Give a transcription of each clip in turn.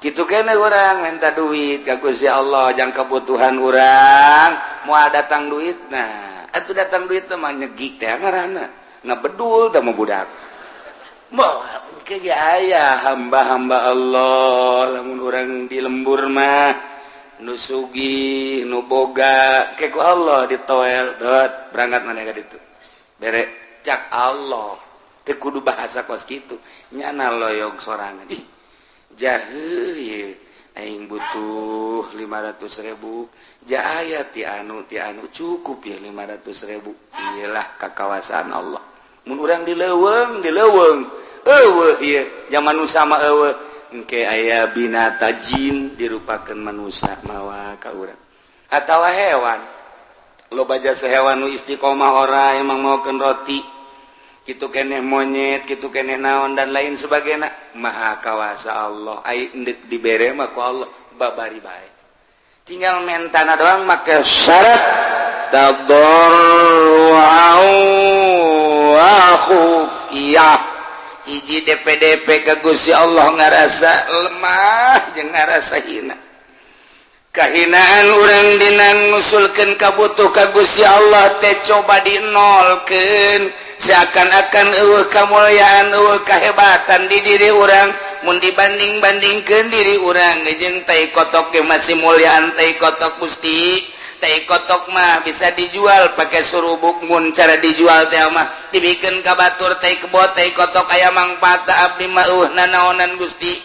Kitu kene urang minta duit ka Gusti Allah jang kebutuhan urang, moal datang duit. Nah, atuh datang duit mah nyegik teh ngaranna, ngabedul teh mah budak. Moal ke ge aya hamba-hamba Allah lamun urang di lembur mah nu sugih, nu boga, ke ku Allah ditoel, dot berangkat maneh ka ditu. Bere cak Allah, teu kudu bahasa kos kitu, nyana loyog sorangan. Ih, jahe ye aing butuh 500.000 ja aya ti anu cukup ya 500.000. Iyalah kakawasaan Allah. Mun urang di leuweung eueuh ieu zaman nu sama eueuh engke aya binata jin dirupakeun manusia mawa ka urang atawa hewan. Loba jasa hewan nu istiqomah ora emang maokeun roti kitu keneh monyet kitu keneh naon dan lain sebagainya. Maha kawasa Allah, ai endek dibere mah ku Allah babari bae, tinggal mentana doang make syarat tadarru'an wa khufiyah. Hiji DPDP ka Gusti Allah ngarasa lemah jeung ngarasa hina. Kahinaan urang dina ngusulkeun kabutuh ka Gusti Allah teh coba dinolkeun, seakan-akan eueuh kamulyaan eueuh kahebatan di diri urang. Mun dibanding-bandingkeun diri urang jeung tai kotok ge masih mulyaan tai kotok. Gusti, tai kotok mah bisa dijual pakai surubuk, mun cara dijual teh mah dibikeun ka batur tai kebo tai kotok aya mangfaat, abdi mah eueuh nanaonan Gusti.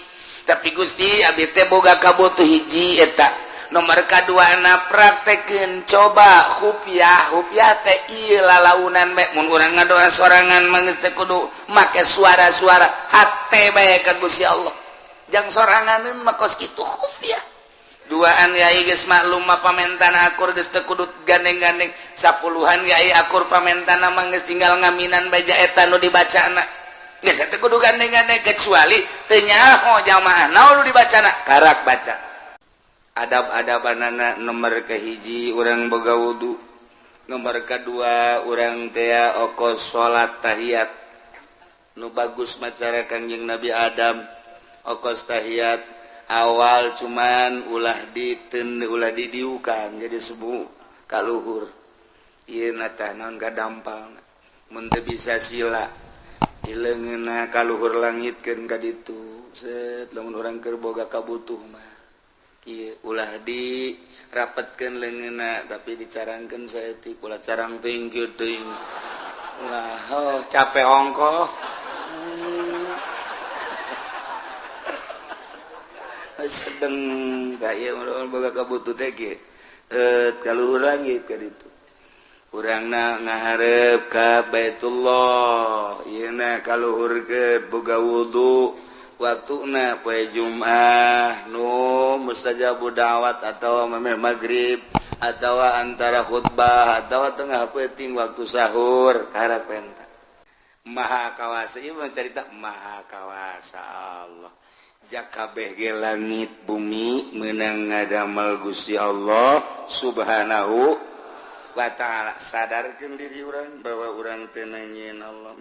Tapi Gusti, abdi teh boga kabutuh hiji eta. Nomor kadua na praktekeun coba khufiah. Khufiah teh ieu lalaunan bae. Mun urang ngadoa sorangan mah geus teu kudu make suara-suara, hate bae ka Gusti Allah jang sorangan mah kos kitu khufiah. Duaan yai geus maklum mah pamentana akur, geus teu kudu gandeng-gandeng. Sapuluhan yai akur pamentana mah geus tinggal ngaminan bae eta nu dibacana, geus teu kudu gandeng-gandeng kecuali teu nyaho jamaah naon nu dibacana karak baca. Adab-adabanana nomor kahiji urang boga wudu, nomor kedua urang teh okos salat tahiyat nu bagus macara Kangjeng Nabi Adam okos tahiyat awal, cuman ulah diten ulah didiukan jadi sebu kaluhur ieu na tah naon kadampal. Mun teu bisa sila dileungeunna kaluhur langitkeun ka ditu set. Lamun urang keur boga kabutuh mah kieu, ulah di rapetkeun leungeunna tapi dicarangkeun saeutik, ulah carang teuing kieu teuing, ulah oh capek ongkoh. Sedeng ka ieu boga kabutuh teh kieu kaluhur langit ka ditu urangna ngaharep ka Baitullah ieu na kaluhur ke boga wudu waktuna poe Jumat nu mustajabu da'wat atau memeh maghrib atau antara khutbah atau tengah peuting waktu sahur karak penta. Maha kawasa ieu mah carita maha kawasa Allah. Jakabeh ge langit bumi meunang ngadamel Gusti Allah Subhanahu wa ta'ala. Sadarkeun diri urang bahwa urang teh nanyieun Allah.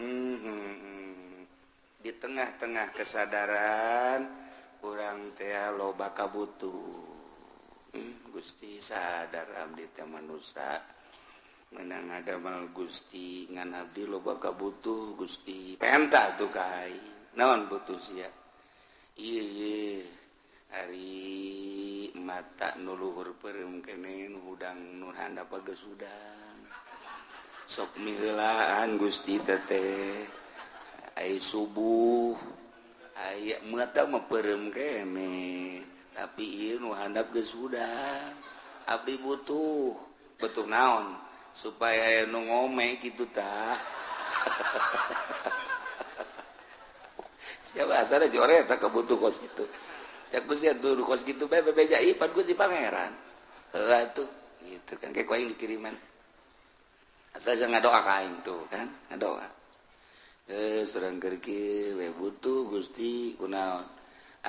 Di tengah-tengah kesadaran urang teh loba kabutuh. Gusti sadar abdi teh manusia menang ngadamel Gusti, ngan abdi loba kabutuh Gusti. Penta tuh ka aing naon butuh sia? Ieu ari mata nu luhur peureum keneh, nu hudang nu handap geus hudang, sok miheulaan Gusti teteh. Ai subuh aya mata mah peureum keneh, tapi ieu nu handap geus hudang. Abdi butuh butuh naon supaya aya nu ngome kitu tah. Siapa asal jore tak kebutuh kos gitu ya Gusti atuh kos gitu bae bebeja ipan Gusti pangeran heula tuh gitu kan kayak aing dikiriman asal ngadoa ka aing tuh kan ngadoa surang keur kieu we butuh Gusti kunaon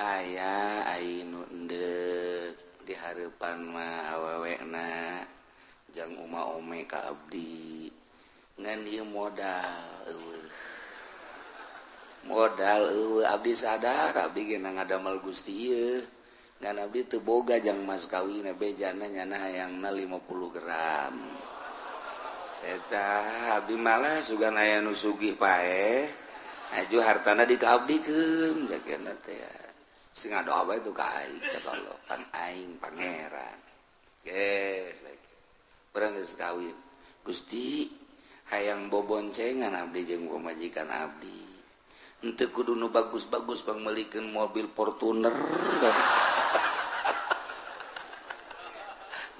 aya ai nu endek di hareupan mah awewena jang uma ome ka abdi ngan ieu modal eueuh modal eueuh abdi sadar abdi ge ngadamel Gusti ieu. Ngan abdi teu boga jang mas kawin bejana nyana hayangna 50 gram. Eta abdi malah sugan aya nu sugih paeh aju hartana dikaabdikeun jagana teh. Sing ngadoa bae tu ka aing cek Allah, pan aing pangeran. Geus bae. Urang geus kawin. Gusti hayang boboncengan abdi jeung pamajikan abdi. Henteu kudu nu bagus-bagus pangmeulikeun mobil Fortuner.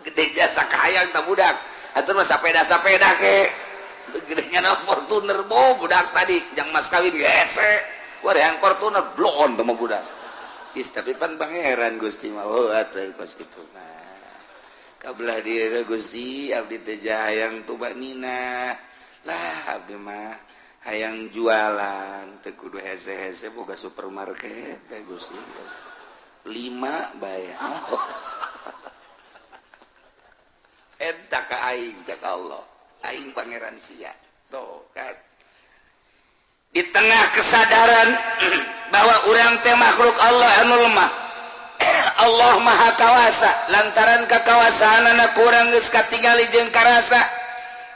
Gede jasa kahayang tak budak. Atuh mah sapeda-sapeda ke. Gedenya na Fortuner bo budak tadi jang mas kawin gese. Wah yang Fortuner bloon teh mah budak. Is tapi pan pangeran Gusti mah oh atuh kos kitu mah. Kabelah diri Gusti abdi teh hayang tubanina. Lah abdi mah hayang jualan teu kudu hese-hese boga supermarket teh Gusti. 5 bae. Eta ka aing cak Allah, aing pangeran sia. Tuh kan. Di tengah kesadaran bahwa urang teh makhluk Allah anu lemah. Allah Maha Kawasa, lantaran kakawasaanana kurang geus katingali jeung karasa.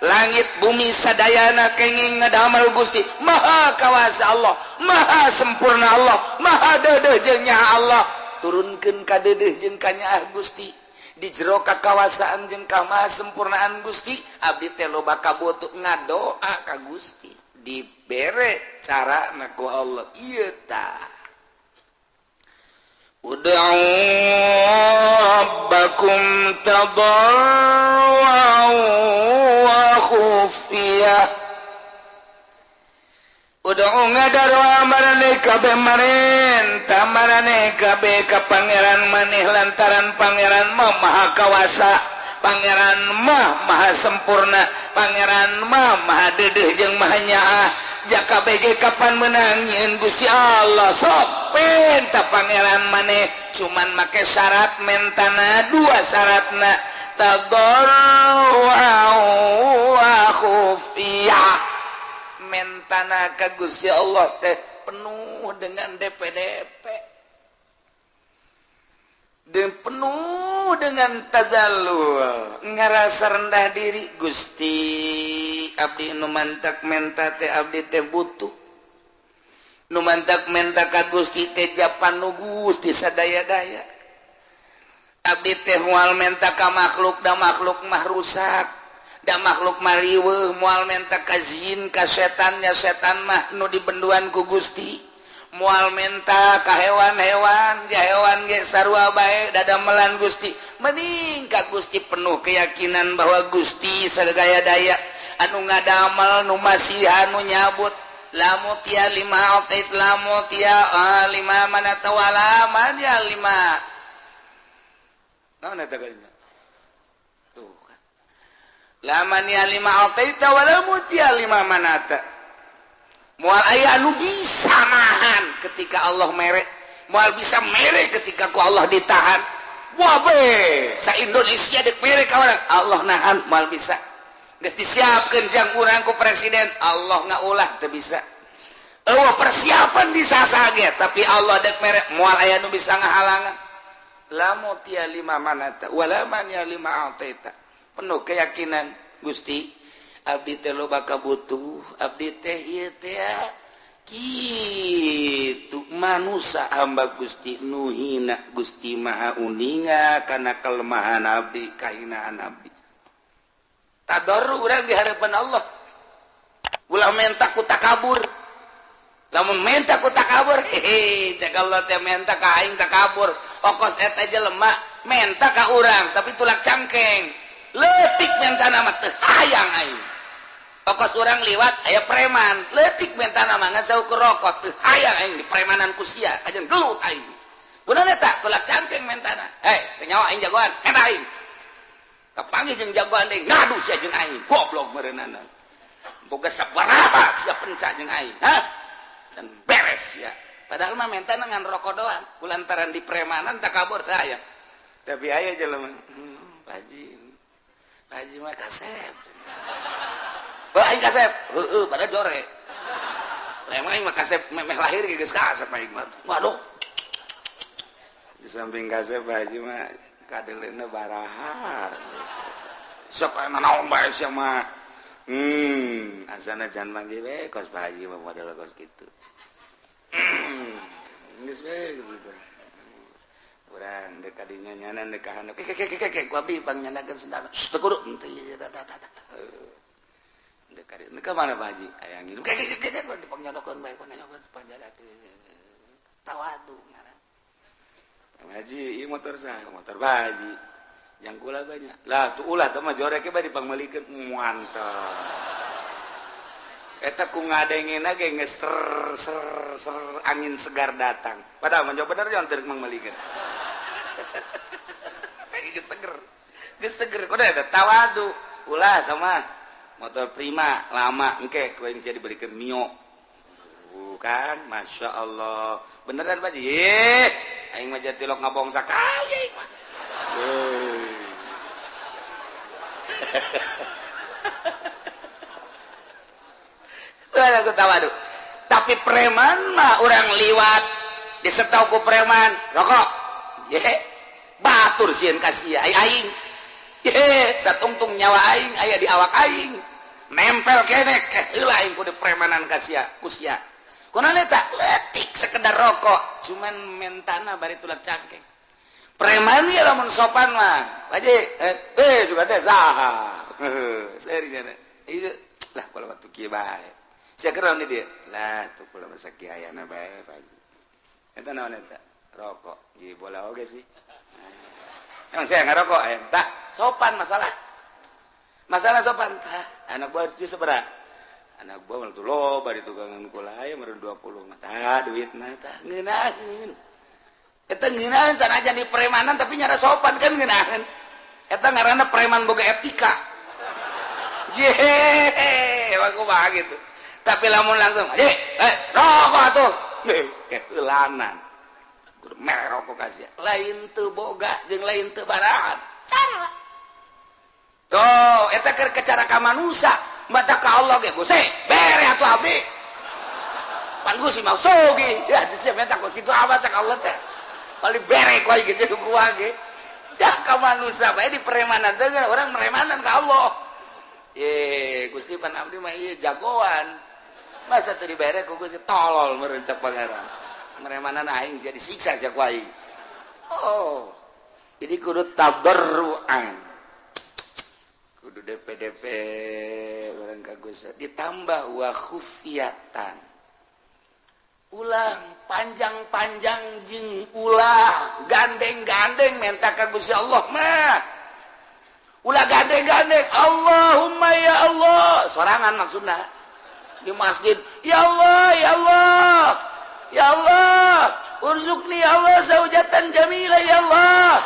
Langit bumi sadayana kenging ngadamel Gusti. Maha Kawasa Allah, Maha sempurna Allah, Maha deudeuh jeung nyaah Allah. Turunkeun ka deudeuh jeung ka nyaah Gusti. Di jero kakawasaan jeung ka sempurnaan Gusti, abdi teh loba kabutuh ngadoa ka Gusti. Dibere carana ku Allah ieu tah. Ud'u rabbakum tadarruan wa khufiyah. Ud'u ngadarwa maraneh kabeh marenta maraneh kabeh ka pangeran maneh lantaran pangeran mah maha kawasa, pangeran mah maha sempurna, pangeran mah maha deudeuh jeung maha nyaah. Jaka bege kapan menang nyieun Gusti Allah sok penta pangeran maneh cuman make syarat mentana dua syaratna tadarruan wa khufiyah. Mentana ka Gusti Allah teh penuh dengan DPDP dan penuh dengan tadallul, ngerasa rendah diri. Gusti abdi nu mantak menta teh abdi teh butuh, nu mantak menta ka Gusti teh japan nu Gusti sadaya-daya. Abdi teh moal menta ka makhluk da makhluk mah rusak, da makhluk mah riweuh, moal menta ka jin ka setannya setan mah nu dibenduan ku Gusti. Moal menta ka hewan-hewan, ja hewan ge sarua bae dadamelan Gusti. Mending ka Gusti penuh keyakinan bahwa Gusti sadaya-daya anu ngadamel nu masihan nu nyabut. Lamu tia lima atait lamu tia lima mana tawala man ya lima. Naon eta kalinya? Tuh kan. Laman ya lima ataita wala mutia lima manata. Moal aya anu bisa nahan ketika Allah mere, moal bisa mere ketika ku Allah ditahan. Wah be, sa Indonesia dek mere ka urang, Allah nahan moal bisa. Geus disiapkeun jang urang ku presiden, Allah ngaulah teu bisa. Eueuh persiapan disasage, tapi Allah dek mere moal aya nu bisa ngahalangan. Lamu tia lima manata wala man ya lima ataita. Penuh keyakinan Gusti abdi teh loba kabutuh, abdi teh ieu teh kitu manusa hamba Gusti nu hina, Gusti Maha uninga kana kelemahan abdi, kahinaan abdi. Tadarru urang di hadapan Allah. Ulah menta ku takabur. Lamun menta ku takabur, hehe, cek Allah teh menta ka aing takabur. Okos eta jelema menta ka urang tapi tulak cangkeng. Leutik menta nama teu hayang aing. Okos urang liwat aya preman, leutik mentana mah ngan saukur rokok teu hayang aing di premanan ku sia, kajeun gelut aing. Kunaon eta tulak cangkeng mentana. Hei, teu nyawa aing jagoan, menta aing. Kapanggih jeung jagoan deui ngadu sia jeung aing, goblok meureunana. Boga sabaraha sia penca jeung aing, hah? Can beres sia. Padahal mah mentana ngan rokok doang, kulantaran di premanan takabur teu aya. Tapi aya jelema, Pak Haji. Pak Haji mah kasep. Bah aing kasep, heueuh pada jore. Lah emang aing mah kasep memeh lahir geus kasep aing mah. Waduh. Di samping kasep Pak Haji mah kadeleuna baraha. Sok aya naon bae sia mah. Asana jangan manggil we kos Pak Haji mah model kos kitu. Geus we gitu. Urang deuk ka dinya nyanan deuk ka handap. Ke ku abi pang nyandakeun sendal. Teu kudu henteu ieu tah tah tah. Deuk ka dieu ka mana Pak Haji? Aya nginum. Ke dipangnyadakeun bae pangnyandakeun panjadakeun. Tawadu ngaran. Pak Haji, ieu motor saha? Motor Pak Haji. Yang kula banyak. Lah tuh ulah teh mah joreke bae dipangmeulikeun mantap. Eta ku ngadengena ge geus ser ser ser angin segar datang. Padahal mah bener jangan teu mangmeulikeun. Geus seger. Geus seger kudu eta tawadu. Ulah teh mah motor Prima lama engke ku aing sia dibelikeun Mio. Bukan, Masya Allah. Beneran Pak Haji? Aing mah jatilok ngabong sakali aing mah. Aku tawadu. Tapi preman mah orang liwat disetau ku preman rokok. Ye, batur sieun ka sia aing. Ye, satungtung nyawa aing aya di awak aing. Nempel keneh heula aing kudu premanan ka sia, ku sia. Kunaon eta? Leutik sekedar rokok, cuman mentana bari tulak cangkeng. Preman ieu lamun sopan mah. Pak Haji, suka teh saha. Seri nya. Ieu lah kalau waktu kieu bae. Sia keur di dieu. Lah tuh kula masa kieu ayana bae Pak Haji. Eta naon eta? Rokok. Ji bola oge sih. Emang saya ngarokok aya. Tah, sopan masalah. Masalah sopan tah. Anak buah harus sabaraha? Anak buah mah tuh loba di tukangan kula aya meureun 20 mah. Tah duitna tah ngeunaheun. Eta ngeunaheun sanajan di premanan tapi nyara sopan kan ngeunaheun. Eta ngaranna preman boga etika. Yehehe, emang kumaha gitu. Tapi lamun langsung, rokok atuh. Keheulanan. Kudu mere rokok ka sia. Lain teu boga jeung lain teu baraat. Cara. Tuh, eta keur cara ka manusia, mata ka Allah ge Gusti, bere atuh abdi. Pan Gusti mah sogi. Sia sia menta kos kitu amat cak Allah teh. Paling bere ku aing gitu ku ge. Cak ka manusia bae di premanan teh orang meremanan ka Allah. Ye, Gusti pan abdi mah ieu jagoan. Masa teu dibere ku Gusti tolol meureun cak pangeran. Meremanan aing sia disiksa sia ku aing. Oh. Jadi kudu tabarruan. Kudu DPDP urang ka Gusti ditambah wa khufiyatan. Ulah panjang-panjang jeung ulah gandeng-gandeng menta ka Gusti Allah mah. Ulah gandeng-gandeng Allahumma ya Allah sorangan maksudna di masjid ya Allah ya Allah ya Allah urzuqni ya Allah zaujatan jamila ya Allah.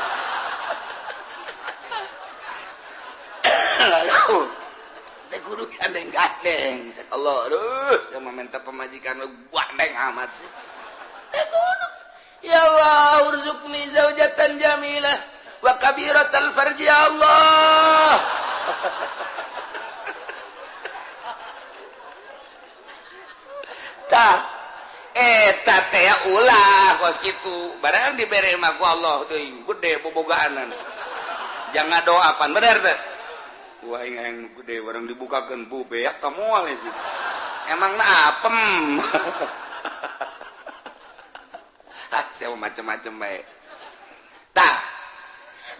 Teh kudu gandeng-gandeng cek Allah aduh sama minta pemajikan lu gandeng amat sih. Teh kudu ya Allah urzuqni zaujatan jamila wa kabiratal farji ya Allah. Tah eta teh ulah kos kitu barang dibere mah ku Allah deui gede bobogaanan. Jangan doa pan bener teh. Ku aing yang gede barang dibukakeun bu beak ka moal sih. Emangna apem. Ah sia macem-macem bae. Tah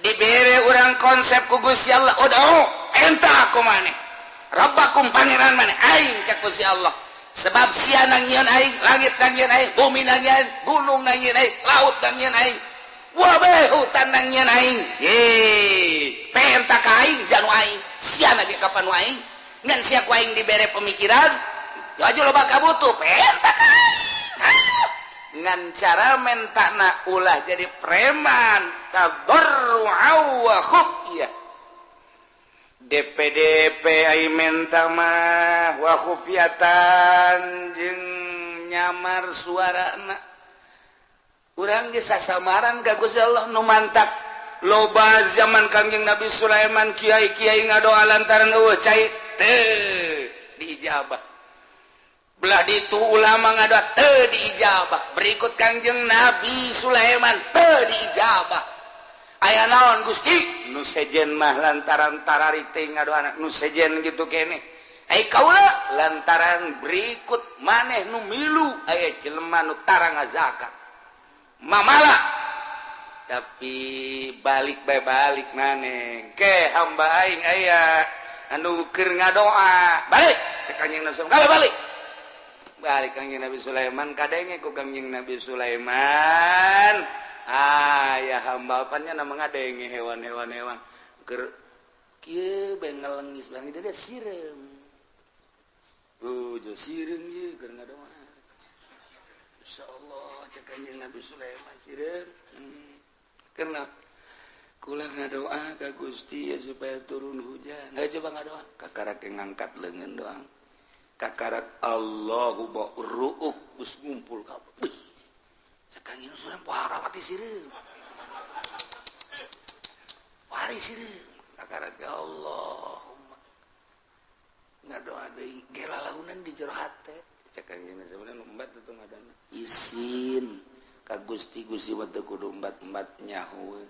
dibere urang konsep ku Gusti Allah udah enta aku maneh Rabbakum pangeran maneh aing ka Gusti Allah. Sebab sia nangieun aing, langit nangieun aing, bumi nangieun, gunung nangieun aing, laut nangieun aing, wabeh hutan nangieun aing. Ye, penta ka aing janu aing, sia lagi kapan nu aing? Ngan sia ku aing dibere pemikiran, aju loba kabutuh, penta ka aing. Ngan cara mentana ulah jadi preman, tadarru'a wa khufyah. DPDP ai menta mah wa khufyatan jeung nyamar suarana. Urang ge sasamaran ka Gusti Allah nu mantak loba zaman Kangjeng Nabi Sulaiman kiai-kiai ngadoa lantaran eueuh cai teu diijabah. Belah ditu ulama ngadoa teu diijabah. Berikut Kangjeng Nabi Sulaiman teu diijabah. Aya naon Gusti? Nu sejen mah lantaran tararik teh ngadoa nu sejen gitu keneh. Ai kaula lantaran berikut maneh nu milu aya jelema nu tara ngazakat. Mamala tapi balik bae balik maneh. Ke hamba aing aya anu keur ngadoa. Balik ke Kangjeng Nabi Sulaiman. Balik. Balik Kangjeng Nabi Sulaiman kadenge ku Kangjeng Nabi Sulaiman. Ah ya hamba apanya nama ngadenge hewan-hewan hewan keur kieu bae ngelengis bangi dia sireum. Jo sireum ieu keur ngadoa. Insyaallah cek Kangjeng Nabi Sulaiman sireum. Karena kula ngadoa ka Gusti ya supaya turun hujan. Hayu coba ngadoa kakarak ngangkat leungeun doang. Kakarak Allahu ba'ruuk geus ngumpul kabeh. Wih. Cek Kangjeng Sulaiman parapati sireum. Wari sireum. Kakarak ya Allahumma. Ngadoa deui gelalaunan di jero hate. Cek Kangjeng Sulaiman embat teu ngadana. Isin ka Gusti Gusti mah teu kudu embat-embat nyaho.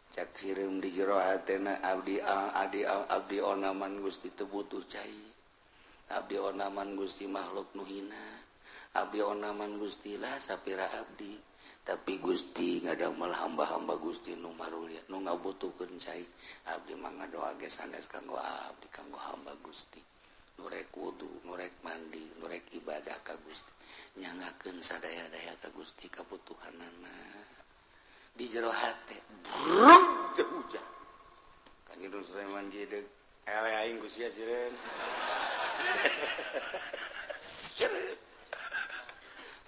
Cek sireum di jero hatena abdi abdi abdi onaman Gusti teu butuh cai. Abdi onaman Gusti makhluk nu hina. Abdi onaman Gusti lah sapira abdi. Tapi Gusti ngadamel hamba-hamba Gusti nu marulia nu ngabutuhkeun cai. Abdi mah ngadoa ge sanes kanggo abdi kanggo hamba Gusti. Nu rek wudu, nu rek mandi, nu rek ibadah ka Gusti. Nyangakeun sadaya-daya ka Gusti kabutuhanana. Di jero hate bruk teu hujan. Kanjeng Sulaiman geudeuk ele aing ku sia sireun.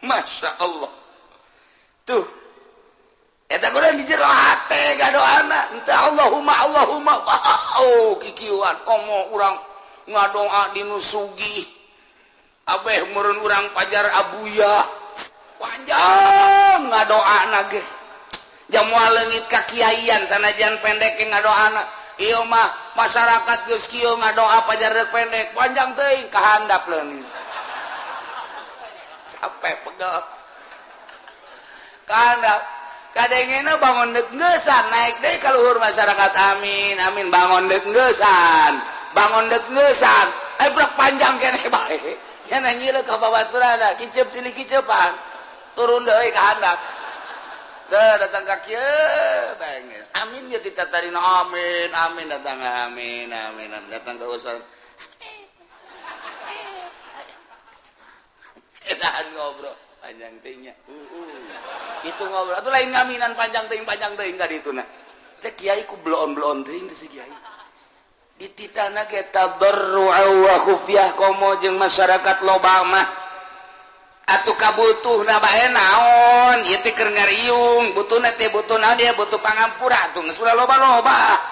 Masya Allah tuh eta kudu di jero hate gadoana ente Allahumma Allahumma wow kikieuan komo urang ngadoa di nu sugih abeh meureun urang pajar abuya panjang ngadoana ge jamual leungit ka kiaian sanajan pendek ge ngadoana ieu mah masyarakat geus kieu ngadoa pajar rek pendek panjang teuing kahandap leungit sampai pegel kahandap kadengena bangun deuk ngeusan naik deui ka luhur masyarakat amin amin bangun deuk ngeusan bangun deuk ngeusan brek panjang keneh bae nya nanyieun ka babaturanna kiceup silih kiceupan turun deui kahandap teu datang ka kieu benges amin ye ditatarina amin amin datang amin amin datang ka usul edahan ngobrol panjang teuing nya itu ngobrol atuh lain ngaminan panjang teuing ka ditu na teh kiai ku bloon-bloon teuing si kiai dititana ge tadarru'a wa khufyah komo jeung masyarakat loba mah atuh kabutuhna bae naon ieu teh keur ngariung butuhna teh butuh naon dia butuh pangampura atuh geus ulah loba-loba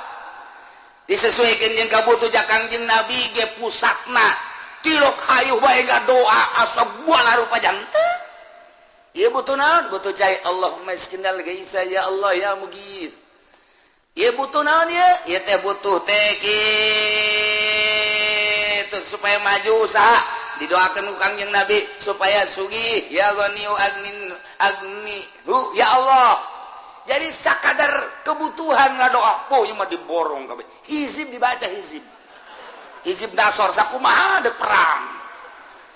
disesuaikeun jeung kabutuh ja Kangjeng Nabi ge pusatna tilok hayuh bae ngadoa asa buala rupa janten ieu butuh naon butuh cai Allahumma iskinal gaisa ya Allah ya mugis ieu butuh naon ieu ieu teh butuh teh kitu supaya maju usaha didoakeun ku Kangjeng Nabi supaya sugih ya ghaniyu agnin agni hu ya Allah. Jadi sakadar kebutuhan ngadoa poh ieu mah diborong kabeh hizib dibaca hizib hizib dasor sakumaha dek perang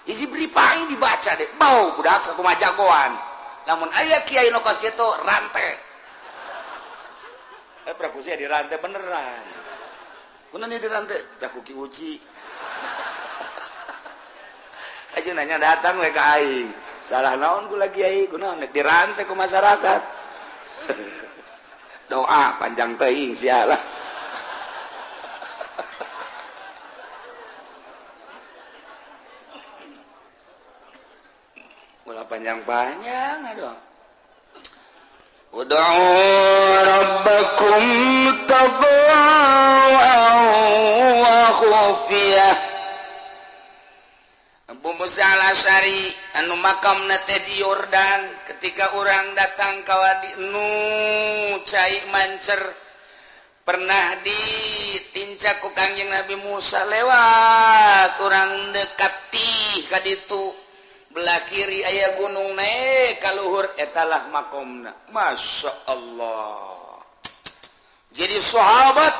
hizib ripai dibaca deh bau budak sakumaha jagoan namun aya kiai nu kos kitu rantai praku sia dirantai beneran kunaon ieu dirantai tah ku Ki Uci aja nanya datang we ka aing salah naon kula kiai kunaon dirantai ku masyarakat doa panjang teuing sia lah. Ulah panjang-panjang aduh. Ud'u rabbakum tadarru'an wa khufiyah. Abu Musa al-Asy'ari anu makamna teh di Yordan ketika urang datang ka wadi nu cai mancer pernah ditincak ku Kangjeng Nabi Musa lewat urang dekati Tih ka ditu belah kiri aya gunung naik ka luhur etalah makomna. Masya Allah. Jadi sahabat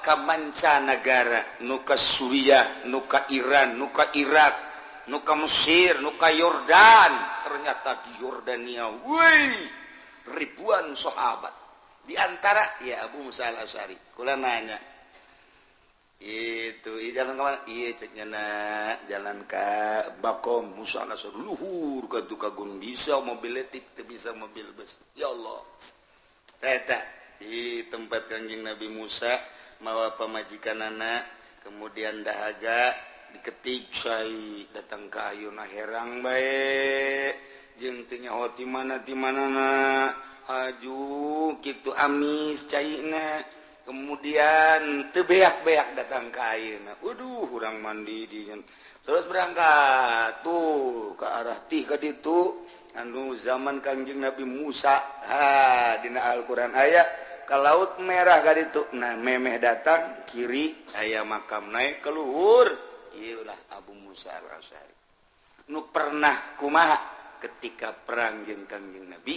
ka mancanagara, nu ka Suriah, nu ka Iran, nu ka Irak, nu ka Mesir, nu ka Yordan. Ternyata di Yordania, wih, ribuan sahabat. Di antara ya Abu Musa Al-Asy'ari. Kula nanya, itu jalan kemana? Iya ceknya nak jalan ke Bakom Musa Al-Asy'ari luhur ka gunung, bisa mobil letik, bisa mobil bus. Ya Allah. Eta di tempat Kanjeng Nabi Musa mawa pamajikanana, kemudian dahaga diketik cai datang ke ayeuna herang bae jeung teu nyaho ti mana ti manana haju kitu amis caina, kemudian teu beak-beak datang ke ayeuna, waduh urang mandi di terus berangkat tuh ke arah tih ka ditu anu zaman Kanjeng Nabi Musa. Ha dina Al-Qur'an aya ke Laut Merah ka ditu. Nah memeh datang kiri aya makam naik ke luhur, ieulah Abu Musa Al-Asy'ari nu pernah kumaha ketika perang jeung Kanjeng Nabi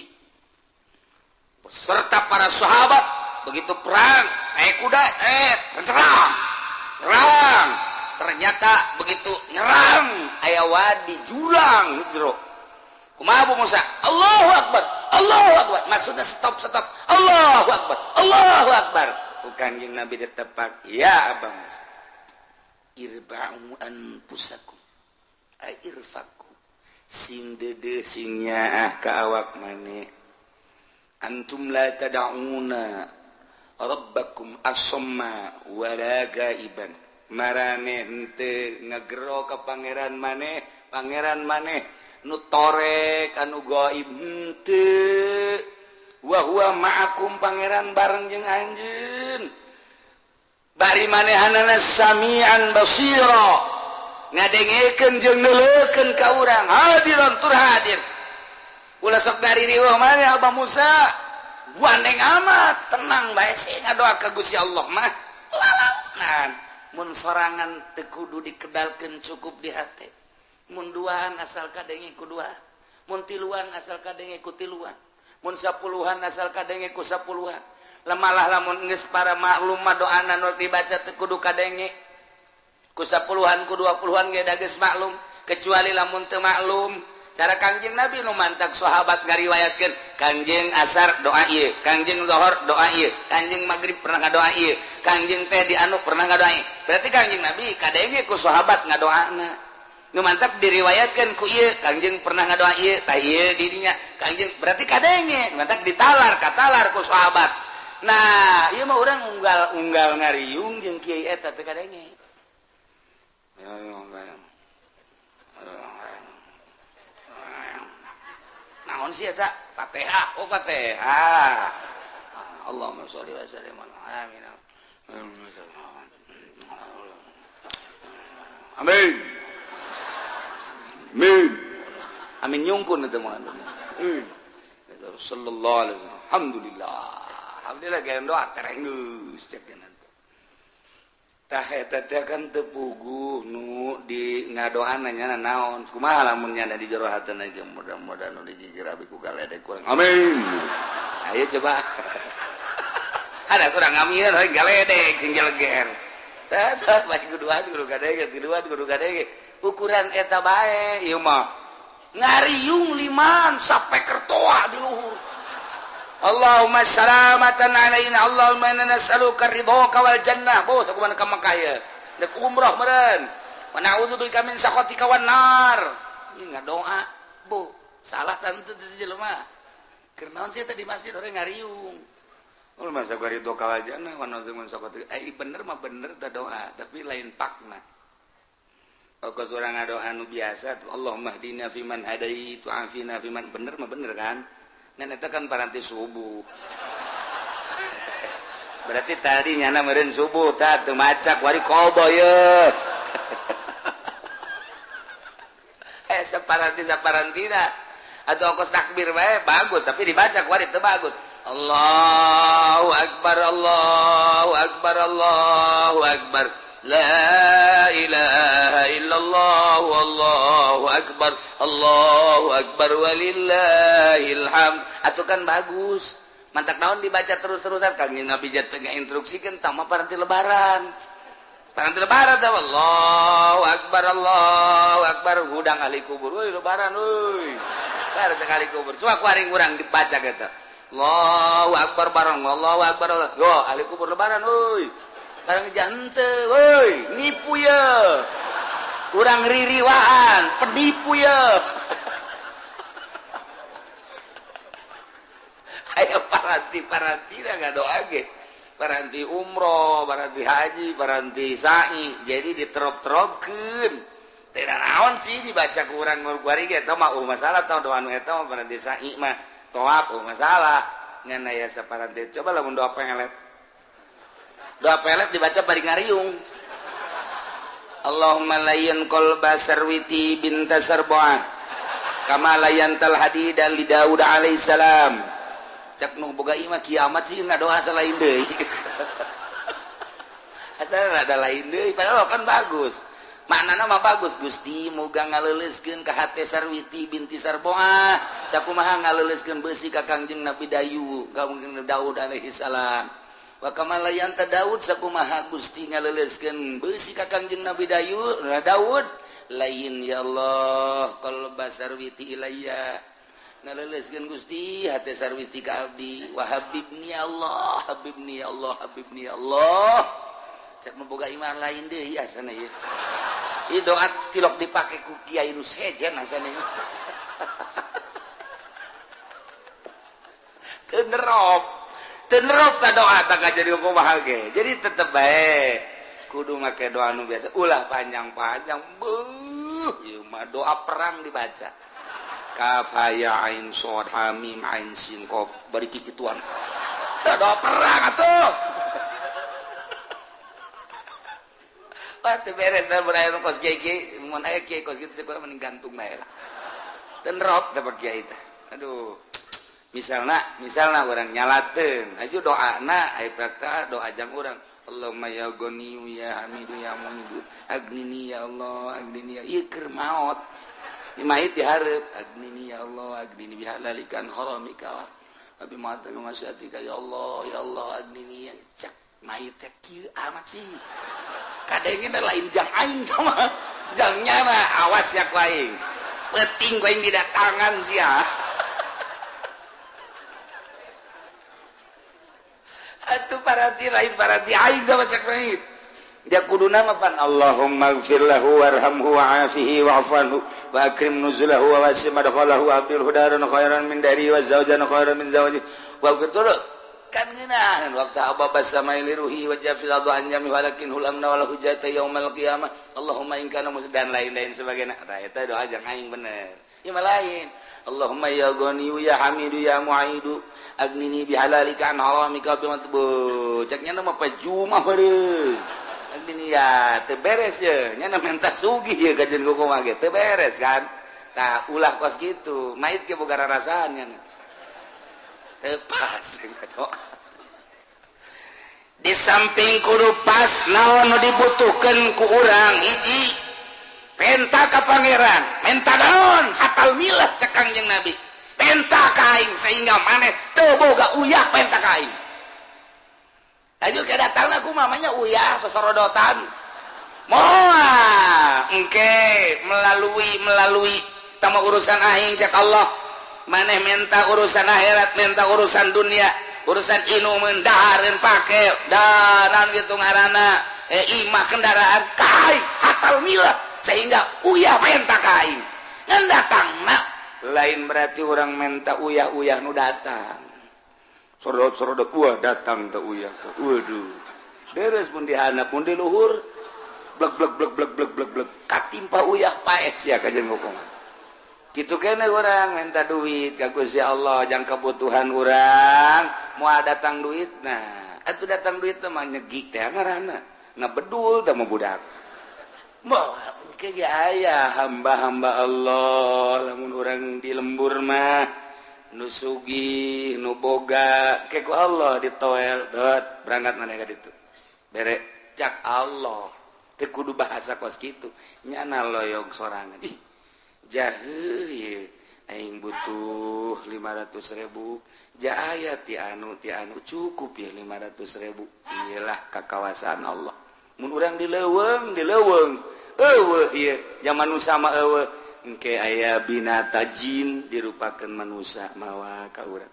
beserta para sahabat. Begitu perang naik kuda, serang perang, ternyata begitu nyerang aya wadi jurang jero. Kumaha Abu Musa? Allahu Akbar, Allahu Akbar. Maksudnya stop stop. Allahu Akbar, Allahu Akbar. Ku Kanjeng Nabi ditepak, ya Abu Musa, irba'u anfusakum ay irfaku, sing dede sing nyaah ka awak maneh. Antum la tad'una rabbakum asamma wala gaiban. Marane henteu ngagero ka pangeran maneh, pangeran maneh nu torek anu gaib henteu. Wa huwa ma'akum, pangeran bareng jeung anjeun. Bari manehanana samian basira, ngadengekeun jeung neuleukeun ka urang, hadiran tur hadir. Ulah sok daririweuh maneh Abah Musa, gandeng amat, tenang bae sih ngadoa ka Gusti Allah mah. Lalaunan mun sorangan teu kudu dikedalkeun, cukup di hate. Mun duaan asal kadenge ku dua, mun tiluan asal kadenge ku tiluan, mun sapuluhan asal kadenge ku sapuluhan. Lemalah lamun geus para maklum mah doana nu dibaca teu kudu kadenge ku sapuluhan ku 20-an ge da geus maklum, kecuali lamun teu maklum cara Kangjeng Nabi nu mantak sahabat ngariwayatkeun Kangjeng asar doa ieu, Kangjeng zuhur doa ieu, Kangjeng maghrib pernah ngadoa ieu, Kangjeng teh di anu pernah ngadoa ieu. Berarti Kangjeng Nabi kadenge ku sahabat ngadoana. Nu mantap diriwayatkan ku ieu Kangjeng pernah ngadoa ieu, tah ieu dirinya Kangjeng berarti kadenge, mantap ditalar katalar ku sahabat. Nah, ieu mah urang unggal-unggal ngariung jeung kiai eta teu kadenge. Naon sih eta? Fatihah. Oh, Fatihah. Allahumma sholli wa sallim ala amin. Amin. Amin. Amin nyungkun eta mah. Sallallahu alaihi wasallam. Alhamdulillah. Alhamdulillah gaya doa terenggeus cek nanti. Tah eta teh kan teu puguh nu di ngadoana nya naon. Kumaha lamun nya di jero hatena aja mudah-mudahan nu digigir abi ku galedek kurang. Amin. Ayo coba. Ada kurang amin we galedek sing jeleger. Tah tah bae kuduan kudu kadenge, kuduan kudu kadenge. Ukuran eta bae ieu mah. Ngariung liman sampai kertoa di luhur. Allahumma salamatan alaina, Allahumma inna nas'aluka ridhoka wal jannah. Bos aku mana ka Mekah ya. Dek umroh meureun. Wa na'udzubika min sakhatika wan nar. Ieu ngadoa, Bu. Salah tante teu jelema. Keur naon sih teh di masjid orang ngariung. Oh masa gua ridhoka wal jannah wa na'udzubika min sakhatika. Eh bener mah bener teh doa, tapi lain pakna. Kos urang ngadoa nu biasa, Allahumma hdina fiman hadait wa afina fiman, bener mah bener kan? Ngan eta kan paranti subuh. Berarti tadi nyana meureun subuh tah teu macak wari kobo ye. Eh saparanti saparantina atau kos takbir bae bagus tapi dibaca kuari teu bagus. Allahu akbar, Allahu akbar, Allahu akbar. La ilaha illallah wallahu akbar Allahu akbar walillahil hamd. Atuh kan bagus. Mantak naon dibaca terus-terusan Kangjeng Nabi teh ngainstruksikeun tah mah paranti lebaran. Paranti lebaran teh Allahu akbar Allahu akbar hudang ahli kubur euy lebaran euy. Lebaran teh ahli kubur. Coba ku aring urang dibaca kitu. Allahu akbar bareng Allahu akbar. Yo ahli kubur lebaran euy. Barang jante, woi, nipu ya, kurang ririwaan, penipu ya. Ayo paranti dah nggak doa ge, paranti umroh, paranti haji, paranti sa'i, jadi diterop-teropkeun. Tidak naon sih dibaca kurang ngurguari ge, eta mah masalah tau doa nu eta mah paranti sa'i mah, toap masalah, ngan aya saparanti. Coba lamun doa pengelet. Doa pelet dibaca bari ngariung. Allahumma layyan qalba sarwiti binta sarbuah kama layyantal hadida li Daud alaihissalam. Cak nu boga imah kiamat sih ngadoa salain deui. Asal ada lain deui padahal kan bagus. Maknana mah bagus Gusti muga ngaleuleuskeun ka hate Sarwiti binti Sarbuah sakumaha ngaleuleuskeun beusi ka Kangjeng Nabi Dayu ka Kangjeng Daud alaihissalam. Wa kama layanta Daud sakumaha Gusti ngaleuleuskeun beusi ka Kangjeng Nabi Daud Daud lain ya Allah qalba sarwiti ilayya ngaleuleuskeun Gusti hate sarwiti ka abdi wa habibni ya Allah habibni ya Allah habibni ya Allah. Cek nu boga iman lain deui asana ieu. Ieu doa tilok dipake ku kiai nu sejen asana ieu. Teu nerop. Tenerop ta doa tak jadi kumaha ge. Jadi tetep bae kudu make doa nu biasa ulah panjang-panjang. Beuh, ieu mah doa perang dibaca. Kaf ha ya ain shad ha mim ain sin qaf bari kikituan. Tah doa perang atuh. Wah teu beres da mun aya kos kiai mun aya kiai kos kitu kurang mending gantung bae lah. Tenerop teh kiai teh. Aduh. Misalna orang nyalateun aju doana aya prakta doa jang urang Allahumma ya ghaniyu ya hamidu ya muhidu agnini ya Allah agnini ya ieu keur maot ieu mayit dihareup agnini ya Allah agnini bihalalikan haramika wa bi ma'ataka masyatika ya Allah ya Allah agnini ya cak mayit teh kieu amat sih kadenge lain jang aing mah jang nyana awas ya ku aing peuting ku aing didatangan sia. Atuh paranti lain paranti aing sama cak mayit. Dia kudu nama pan Allahumma ighfir lahu warhamhu wa'afihi wa'fu anhu wa akrim nuzulahu wa wasi' madkhalahu wa abdilhu daran khairan min dari wa zawjan khairan min zawji wa betul kan ngeunaheun waktu ababa samai liruhi wa jafil adu an jami walakin hulamna wal hujjata yaumal qiyamah Allahumma in kana dan lain-lain sebagainya. Tah eta doa jang aing bener. Ieu mah lain. Allahumma ya ghaniyu ya hamidu ya mu'idu agnini bihalalika an haramika bimatbu ceknya mah pajuma bareng agnini ya teu beres ye nya menta sugih ye kajeun kumaha ge teu beres kan tah ulah kos kitu mait ge boga rarasaan nya teu pas doa di samping kudu pas naon nu dibutuhkeun ku urang hiji penta ka pangeran menta naon hatal milah cek Kangjeng Nabi penta ka aing sehingga maneh teu boga uyah penta ka aing. Laju ke datangna ku mamanya uyah sosorodotan moal engke melalui tama urusan aing cek Allah maneh menta urusan akhirat menta urusan dunia urusan inumeun dahareun pake danan kitu ngaranna imah kendaraan ka aing hatal milah sehingga uyah menta ka aing ngan datangna lain berarti orang menta uyah-uyah nu datang sorodot-sorodot wah datang teh uyah teh waduh deres mun dihandap mun di luhur blek blek blek blek blek blek blek katimpa uyah paeh sia kajeun ngokongan kitu keneh urang menta duit ka Gusti Allah jang kebutuhan urang moal datang duitna atuh datang duit teh mah nyegik teh ngaranna ngabedul teh mah budak. Mah aya hamba-hamba Allah lamun urang di lembur mah nu sugih nu boga ke ku Allah ditoel dot berangkat maneh ka ditu bere cak Allah. Teu kudu bahasa kos kitu. Nyana loyog sorangan. Ih, jaheuh ieu. Aing butuh 500.000. Ja aya ti anu cukup ya 500.000. Iyalah kakawasaan Allah. Mun urang di leuweung, eueuh ieu zaman nu sama eueuh. Engke aya binata jin dirupakeun manusia mawa ka urang.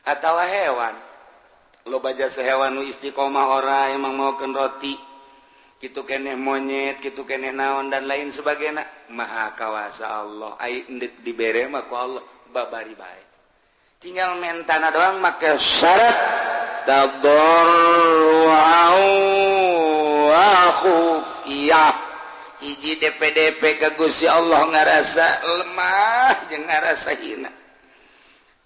Atawa hewan. Loba jasa hewan nu istiqomah ora emang maokeun roti. Kitu keneh monyet, kitu keneh naon dan lain sebagainya. Maha kawasa Allah. Ai endek dibere mah ku Allah babari bae. Tinggal mentana doang make syarat tadarru'an wa khufiyah. Hiji DPDP ka Gusti Allah ngarasa lemah jeung ngarasa hina.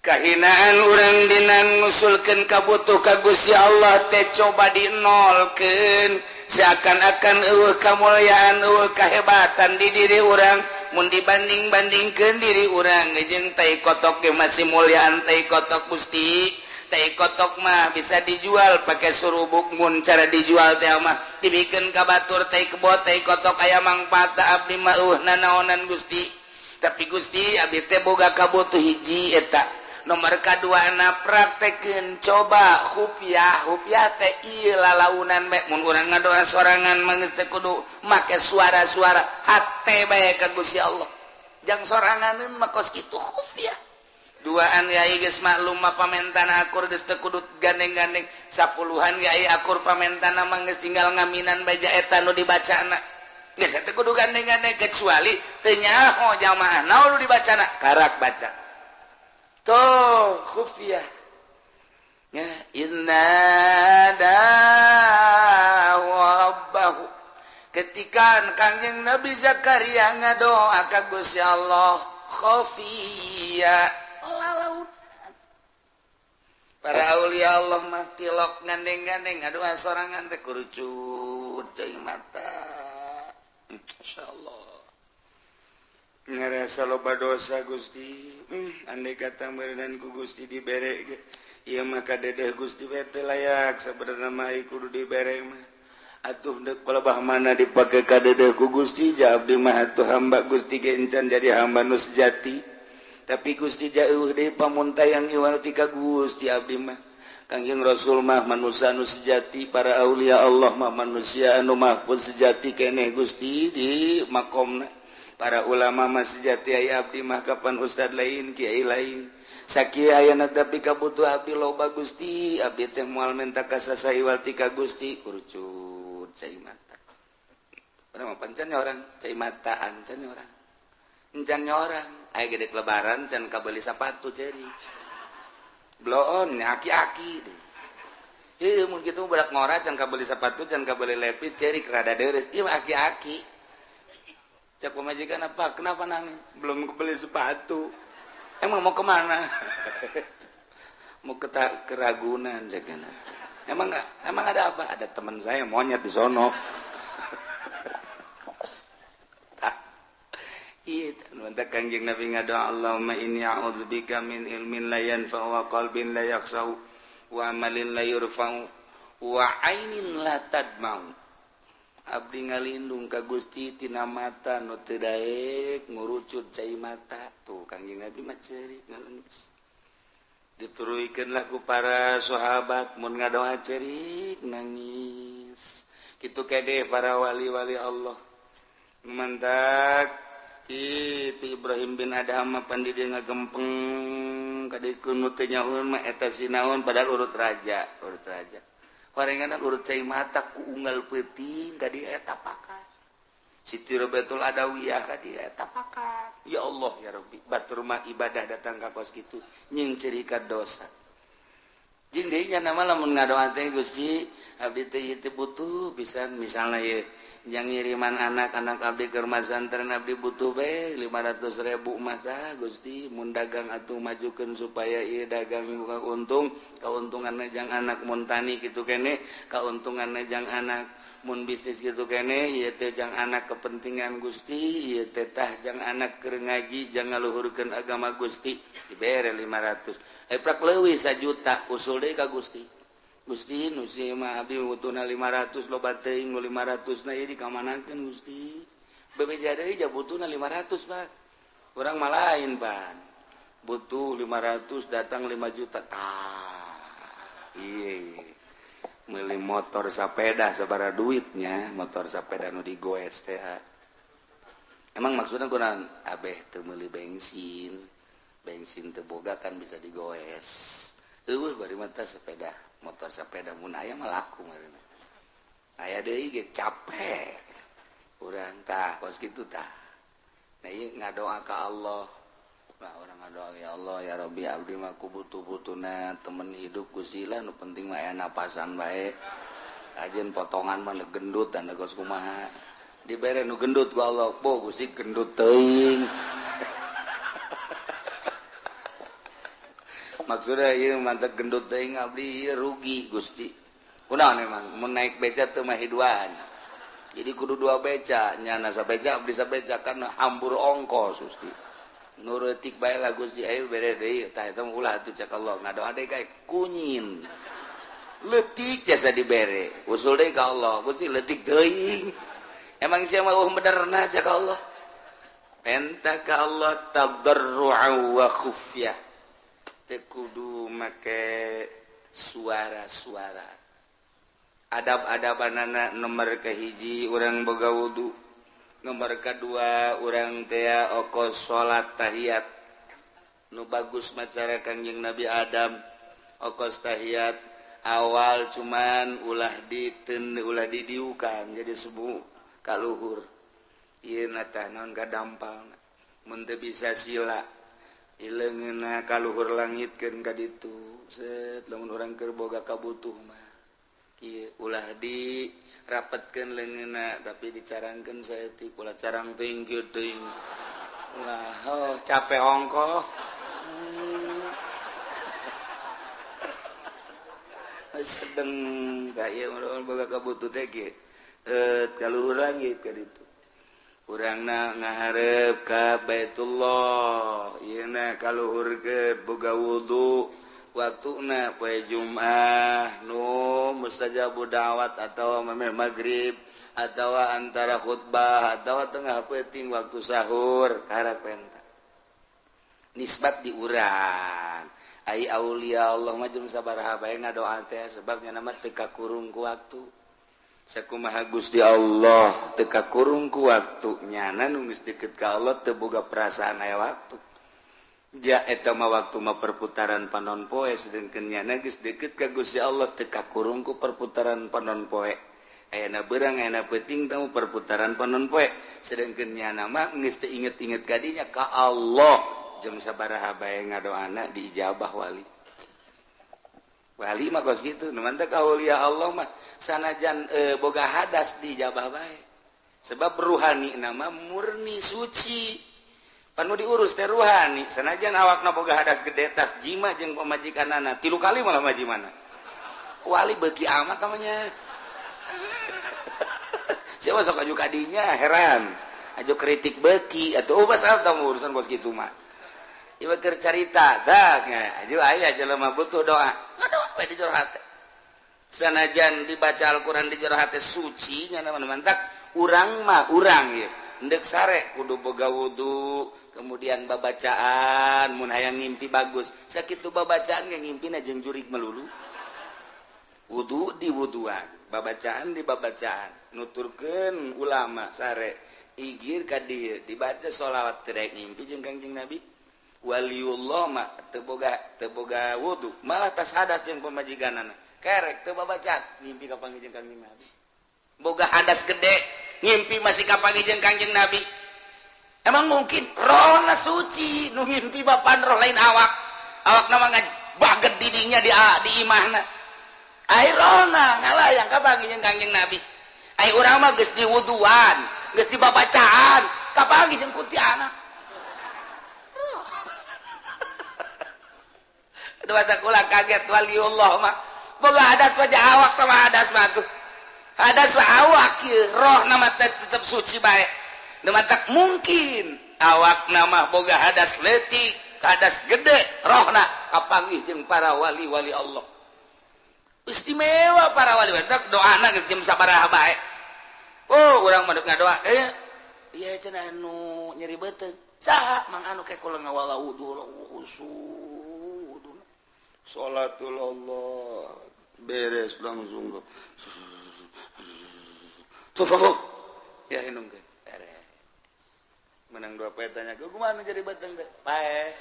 Kahinaan urang dina ngusulkeun kabutuh ka Gusti Allah teh coba dinolkeun, seakan-akan eueuh kamulyaan eueuh kahebatan di diri urang. Mun dibanding-bandingkeun diri urang jeung tai kotok ge masih mulyaan tai kotok Gusti. Tai kotok mah bisa dijual pakai surubuk, mun cara dijual teh mah dibikeun ka batur tai kebo tai kotok aya mangfaat abdi mah eueuh nanaonan Gusti. Tapi Gusti abdi teh boga kabutuh hiji eta. Nomor kadua na praktekeun coba khufiah, khufiah teh ieu lalaunan bae mun urang ngadoa sorangan mah geus teu kudu make suara-suara hate bae ka Gusti Allah. Jang sorangan mah kos kitu khufiah. Duaan yai geus maklum mah pamentana akur geus teu kudu gandeng-gandeng. Sapuluhan yai akur pamentana mah geus tinggal ngaminan baja eta nu dibacana. Geus teu kudu gandeng-gandeng kecuali teu nyaho jamaah naon nu dibacana karak baca. Tuh khufiah. Ya inna rabbahu. Ketika Kangjeng Nabi Zakaria ngadoa ka Gusti Allah khafiyah. Lalaunan. Para aulia Allah mah tilok gandeng-gandeng ngadoa sorangan teh kurucut cai mata. Insyaallah. Ngerasa loba dosa Gusti. Andai kata meureunan ku Gusti dibere ge ieu mah kadedeh Gusti we teu layak sabenerna mah kudu dibere mah. Atuh deuk palebah mana dipake kadedeh ku Gusti ja abdi mah atuh hamba Gusti ge encan jadi hamba nu sejati. Tapi Gusti jauh deui pamuntayang iwal ti ka Gusti abdi mah. Kangjeng Rasul mah manusia anu sejati, para aulia Allah mah manusia anu mahfuz sejati keneh Gusti di makomna. Para ulama mah sejati aya abdi mah kapan ustad lain kiai lain. Sakieu ayana tapi kabutuh abdi loba Gusti, abdi teh moal menta ka sasa iwal ti ka Gusti kurucut cai mata. Urang mah pancan orang cai mata ancan orang. Encan orang aya gede lebaran can kabeli sapatu ceri. Bloon aki-aki deh. Heuh mun kitu budak ngora can kabeli sapatu can kabeli lepis ceri rada deres. Ieu mah aki-aki. Cak pemajikan apa? Kenapa nangis? Belum kebeli sepatu. Emang mau kemana? Mau ke Ragunan cakna. Emang enggak? Emang ada apa? Ada teman saya monyet di sono. Iya, mantap Kangjeng Nabi ngadoa Allahumma inni a'udzubika min ilmin la yanfa'u wa qalbin la yakhsha'u wa amalin la yurfa'u wa ainin la tadma'u. Abdi ngalindung ka Gusti tina mata nu teu daek ngurucut cai mata. Tuh Kangjeng Nabi mah ceurik ngalengis. Dituruikeun lah ku para sahabat mun ngadoa ceurik nangis. Kitu kede para wali-wali Allah. Mantak itu Ibrahim bin Adham mah pan di dieu ngagempeng kadikeun nu teu nyaun mah eta sinaon padahal urut raja, urut raja. Horengan urut cai mata ku unggal peuting ka dieu eta pakat. Siti Robiatul Adawiyah ka dieu eta pakat. Ya Allah ya Rabbi, batur mah ibadah datang ka kos kitu nying cerika dosa. Jeung deui nya mah lamun ngadoa teh Gusti, abdi teh ieu teh butuh pisan misalna ieu yang ngiriman anak-anak abdi ke rumah santren abdi butuh be 500.000 mah tah Gusti mun dagang atuh majukeun supaya ieu dagang buka untung kauntunganna jang anak mun tani kitu keneh kauntunganna jang anak mun bisnis kitu keneh ieu teh jang anak kepentingan Gusti ieu teh tah jang anak keur ngaji jang ngaluhurkeun agama Gusti dibere 500 prak leuwih 1 juta usul deui ka Gusti. Gusti nu si mah abdi butuhna 500 loba teuing nu 500 na ieu dikamanakeun Gusti. Bebeja deui ja butuhna 500 Pak. Urang mah lain Pan. Butuh 500 datang 5 juta. Tah. Ieu meuli motor sapeda sabaraha duitnya, motor sapeda nu digoes teh. Emang maksudna kunaon? Abeh teu meuli bensin. Bensin teu boga kan bisa digoes. Eueuh bari mah sepeda, motor sepeda mun aya mah laku meureun. Aya deui ge capek. Urang tah kos kitu tah. Nah ieu ngadoa ka Allah. Nah urang ngadoa ya Allah ya Rabbi abdi mah ku butuh-butuhna temen hidup Gusti lah nu penting mah aya napasan bae. Ajeun potongan mah gendut dan kos kumaha. Dibere nu gendut ku Allah, bo Gusti gendut teuing. Maksudnya ieu mantep gendut teuing abdi ieu rugi Gusti. Kunaon emang mun naik beca teu mah hiduan. Jadi kudu dua beca, nyana sabeca abdi sabeca kan hambur ongkos Gusti. Nu reutik bae lah Gusti ayo bere deui tah eta mah ulah atuh cek Allah ngadoa deui kae kunyin. Leutik jasa dibere, usul deui ka Allah Gusti leutik teuing. Emang sia mah eueuh benerna cek Allah. Penta ka Allah tadarru'a wa khufyah. Teu kudu make suara-suara. Adab-adabanana nomor kahiji urang boga wudu, nomor kadua urang teh okos salat tahiyat. Nu bagus macara Kangjeng Nabi Adam okos tahiyat awal cuman ulah diten ulah didiukan jadi sebu kaluhur. Ieu na tah naon kadampalna mun teu bisa sila ileungeunna kaluhur langitkeun ka ditu set lamun urang keur boga kabutuh mah kieu ulah di rapetkeun leungeunna tapi dicarangkeun saeutik ulah carang teuing kieu teuing ulah oh capek ongkoh. Sedeng ka ieu urang boga kabutuh teh kieu kaluhur langit ka ditu urangna ngaharep ka Baitullah ieu na kaluhur ke boga wudu waktuna poe Jumat nu mustajabu da'wat atawa memeh magrib atawa antara khutbah atawa tengah peuting waktu sahur karak penta nisbat di urang ai aulia Allah mah jeung sabaraha bae ngadoa teh sebab nya mah teu kakurung ku waktu. Sakumaha Gusti Allah teu kakurung ku waktu nyana nu geus deukeut ka Allah teu boga perasaan aya waktu. Ja eta mah waktu mah perputaran panon poe sedengkeun nyana geus deukeut ka Gusti Allah teu kakurung ku perputaran panon poe. Ayana beurang ayana peuting tamu perputaran panon poe sedengkeun nyana mah geus teu inget-inget ka dinya ka Allah jeung sabaraha bae ngadoana diijabah wali. Wali mah kos kitu nu mantep aulia Allah mah sanajan boga hadas diijabah bae. Sebab ruhani nama murni suci. Panu diurus teh ruhani sanajan awakna boga hadas gede tas jima jeung pamajikanana 3 kali malah majimana. Wali beuki amat namanya. Siapa sok aju kadinya heran. Aju kritik beuki atuh basal tamu urusan kos kitu mah. Ieu keur carita tah aju aya jelema butuh doa. Ngadoa we di jero hate. Sanajan dibaca Al-Qur'an di jero hate suci nya mantak urang mah urang ieu. Endek sare kudu boga wudu, kemudian babacaan mun hayang ngimpi bagus. Sakitu babacaan ge ngimpina jeung jurig melulu. Wudu di wuduan, babacaan di babacaan. Nuturkeun ulama sare igir ka dieu dibaca sholawat teu daek ngimpi jeung Kangjeng Nabi. Waliullah mah teu boga wudu, malah tas hadas jeung pamajikanana. Kerek teu babacaan ngimpi ka panggih jeung Kangjeng Nabi. Boga hadas gede ngimpi masih kapanggih jeung Kangjeng Nabi. Emang mungkin rohna suci nu ngimpi bapan roh lain awak. Awakna mah baget didinya di imahna. Ai rohna ngalayang kapanggih jeung Kangjeng Nabi. Ai urang mah geus diwuduan, geus dibabacaan, kapanggih jeung kuntianak. Dua kula kaget waliullah mah boga hadas wajah awak sama hadas mah tuh. Hadas mah awak ieu roh nama tetep suci bae. Nu matak mungkin awak nama boga hadas leutik, hadas gede, rohna kapanggih jeung para wali-wali Allah. Istimewa para wali batak doana geus jam sabaraha bae. Oh, urang mah deuk ngadoa. Ieu cenah anu nyeri beuteung. Saha mang anu ke kula ngawala wudu khusyuk. Salatul Allah beres langsung. Tuh ya inungkeun. Beres. Menang dua poe tanya, "Kumaha nu jadi beuteung teh?" Pae.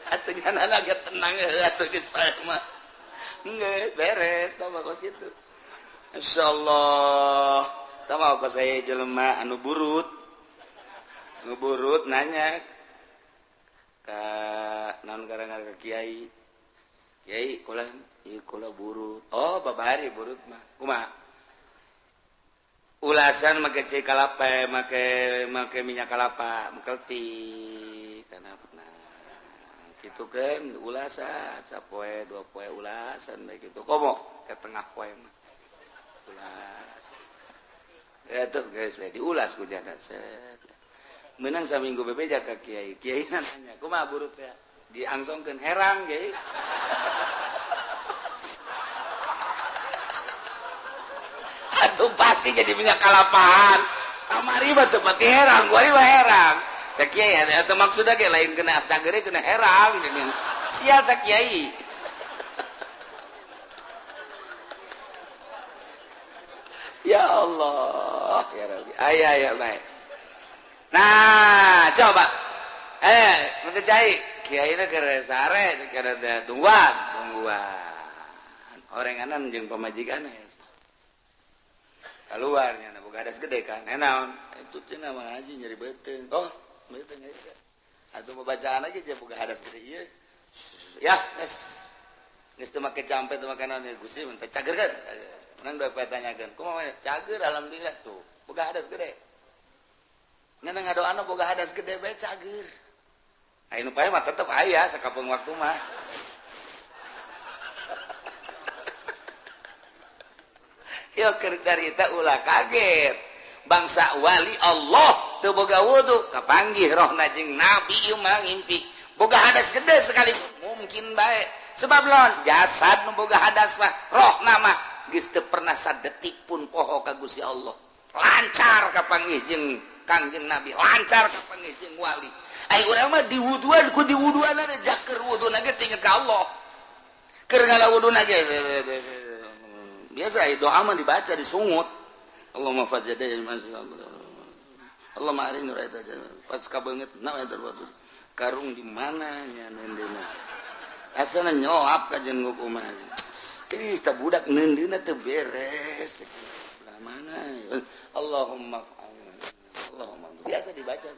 Atuh nyana ge tenang atuh geus pae mah. Geus beres tah mah kos kitu. Insyaallah tah mah kos aya jelema anu burut. Anu burut nanya ka naon garangan ka kiai. Kiai kula ieu kula burut. Oh, babari burut mah. Kumaha? Ulasan make cai kalapa, make minyak kalapa, mengkelti kana nah gitu kan ulasan sapoe dua poe ulasan bae gitu komo ke tengah poe mah ulas ya tuh guys diulas ku jana set menang saminggu bebeja ka kiai kiai nanya kumaha burut ya diangsongkeun herang kiai. Atuh pasti jadi minyak kalapaan kamari mah teu pati herang kuari mah herang cek kiai atuh maksudna ge lain kena sagere kena herang sial tak kiai. Ya Allah ya Rabbi aya aya bae. Nah coba mangke cai kiai na keur sare keur tungguan tungguan orenganan jeung pamajikan keluarnya na boga hadas gede kan naon itu cenah mah haji nyeri beuteung oh beuteung eta atuh bacaan aja je boga hadas gede ieu ya geus geus teu make campe teu make naon Gusti mun teh cager kan menang dua poe tanyakeun kumaha cager alhamdulillah tuh boga hadas gede ngan ngadoana boga hadas gede bae cager aya nu pae mah tetep aya sakapeung waktu mah. Yo keur carita ulah kaget. Bangsa wali Allah teu boga wudu kapanggih rohna jeung nabi ieu mah ngimpi. Boga hadas gede sekali mungkin bae. Sebab lawan jasad nu boga hadas mah rohna mah geus teu pernah sadetik pun poho ka Gusti Allah. Lancar kapanggih jeung Kangjeng Nabi, lancar kapanggih jeung wali. Ai urang mah diwuduan ku diwuduanna jaker wuduna ge teu inget ka Allah. Keur ngalawuduna ge biasa doa mah dibaca disungut Allahumma fajjadai Allahumma arini raita pas kabeungeut na eta karung di mana nya neundeuna asana nyolap ka jeung kumaha ih tah budak neundeuna teu beres belah mana Allahumma Allahumma biasa dibaca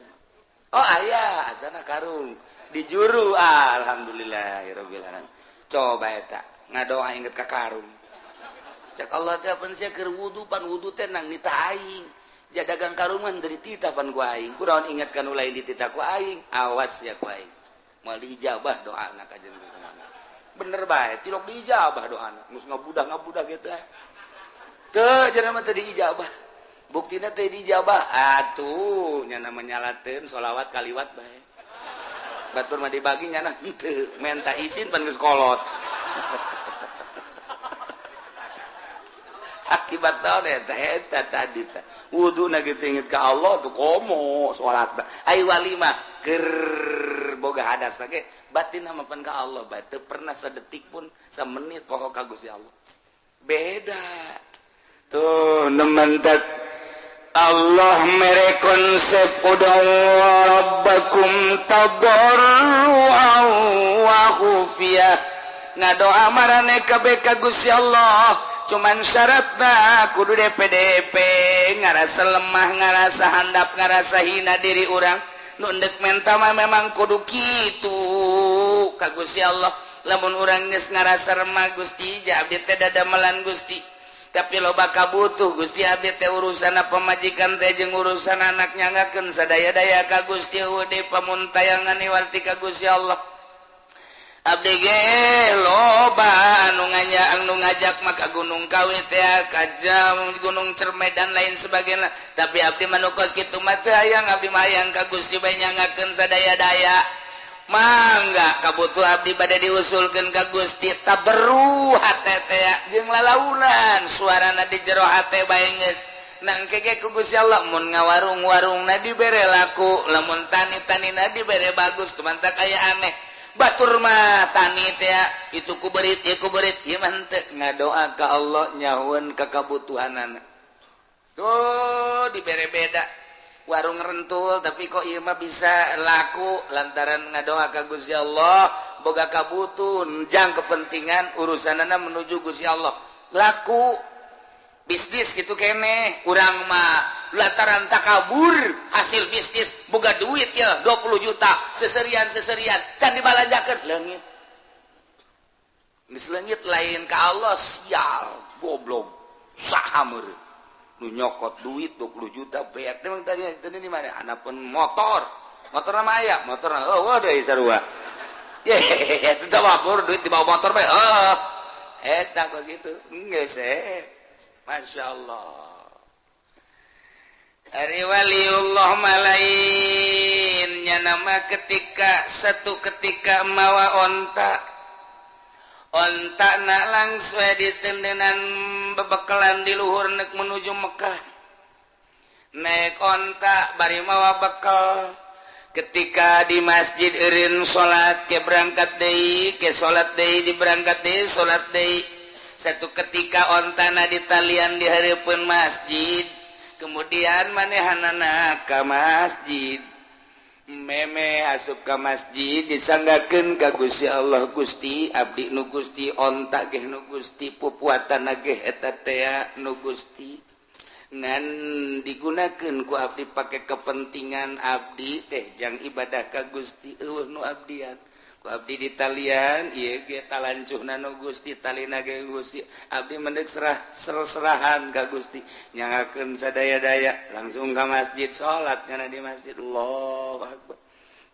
oh aya asana karung di juru alhamdulillahirabbil alamin coba eta ngadoa inget ka karung cek Allah teh pan sia keur wudu pan wudu teh nang nita aing jadagang karungan dari tita pan ku aing kunaon ingat kan lain di tita ku aing awas ya ku aing moal diijabah doana ka jeung bener bae tilok diijabah doana geus ngabudah-ngabudah kitu teu cenah mah teu diijabah buktina teu diijabah atuh nya nyalateun sholawat kaliwat bae batur mah dibagi nya henteu menta izin pan geus kolot. Akibat naon eta eta tadi teh wuduna ge inget ka Allah tuh komo salat ai wali mah keur boga hadas ge batin mah pan ka Allah bae teu pernah sadetik pun samenit poho ka Gusti Allah beda tuh nementek Allah mere konsep ud'u rabbakum tadarruan wa khufiyah ngadoa marane kabeh ka Gusti Allah cuman syaratna kudu DPDP ngarasa lemah ngarasa handap ngarasa hina diri urang nu endek menta mah memang kudu kitu ka Gusti Allah lamun urang geus ngarasa remah Gusti ja abdi teh dadamelan Gusti tapi loba kabutuh Gusti abdi teh urusan pamajikan teh jeung urusan anak nyangakeun sadaya-daya ka Gusti eueuh pamuntayangan iwarti ka Gusti Allah abdi ge loba anu nganya anu ngajak maka Gunung Kawi teh ka jam Gunung Cermai dan lain sebagainya tapi abdi mah nu kos kitu mah teu hayang abdi mah hayang ka Gusti bae nyangakeun sadaya-daya Mangga kabutuh abdi bade diusulkeun ka Gusti taberu hate teh jeung lalaunan suarana di jero hate bae geus nangke ge ku Gusti Allah mun ngawarung-warungna dibere laku, lamun tani-tanina dibere bagus. Tumantak aya aneh batur mah tani teh itu ku berit ieu ku berit, ieu mah henteu, ngadoa ka Allah nyahueun ka kabutuhanana. Tuh dibere beda warung rentul, tapi kok ieu mah bisa laku lantaran ngadoa ka Gusti Allah, boga kabutuh jang kepentingan urusanana menuju Gusti Allah, laku bisnis gitu kene. Urang mah lantaran takabur, hasil bisnis boga duit ya 20 juta, seserian seserian can dibalanjakeun, leungit geus leungit lain ka Allah. Sial, goblok, saha meureun nu nyokot duit 20 juta beak? Emang tadi tadi di mana anapun motor, motor nama aya motor, oh deui sarua ye itu mabur duit di bawah motor bae. Oh, eta kos itu geus eh. Masya Allah. Ari waliullah malainnya nama ketika satu ketika mawa onta, onta na langsung ditendenan bebekalan di luhur nek menuju Mekah, naik onta bari mawa bekal. Ketika di masjid eureun salat, ke berangkat deui, ke salat deui, di berangkat deui, salat deui. Satu ketika ontana ditalian di hareupeun masjid, kemudian manehanana ka masjid, meme asup ka masjid, disanggakeun ka Gusti Allah, "Gusti, abdi nu Gusti, onta ge nu Gusti, pupuatan ge eta tea nu Gusti, ngan digunakeun ku abdi pake kepentingan abdi teh jang ibadah ka Gusti. Eueuh nu abdian ku abdi ditalian ieu ge talancuhna nu Gusti, talina ge Gusti. Abdi mendek serah serahan ka Gusti, nyangakeun sadaya-daya." Langsung ka masjid, salat nyana di masjid, Allahu akbar.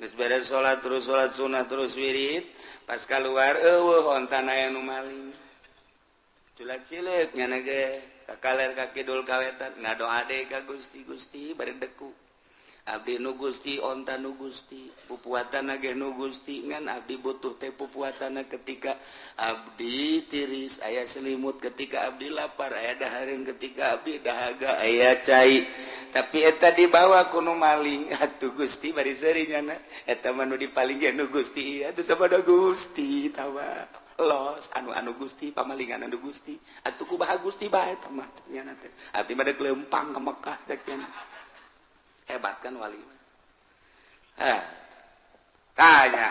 Geus beres salat, terus salat sunah, terus wirid. Pas keluar, eueuh ontana, aya nu maling. Culak cileuk nyana ge ka kaler, ka kidul, ka wetan, ngadoa deui ka Gusti. "Gusti, bari deku, abdi nu Gusti, onta nu Gusti, pupuatan ge nu Gusti, ngan abdi butuh teh pupuatan ketika abdi tiris aya selimut, ketika abdi lapar aya dahareun, ketika abdi dahaga aya cai, tapi eta dibawa ku nu maling. Atuh Gusti, bari seuri nyana, eta mah nu dipaling ge nu Gusti. Atuh sabada Gusti tawa los anu anu Gusti, pamalingan anu Gusti. Atuh kumaha Gusti bae eta mah?" Nyana teh, "Abdi mah deuk leumpang ka Mekah," cek nyana. Hebat kan wali? Eh, tanya,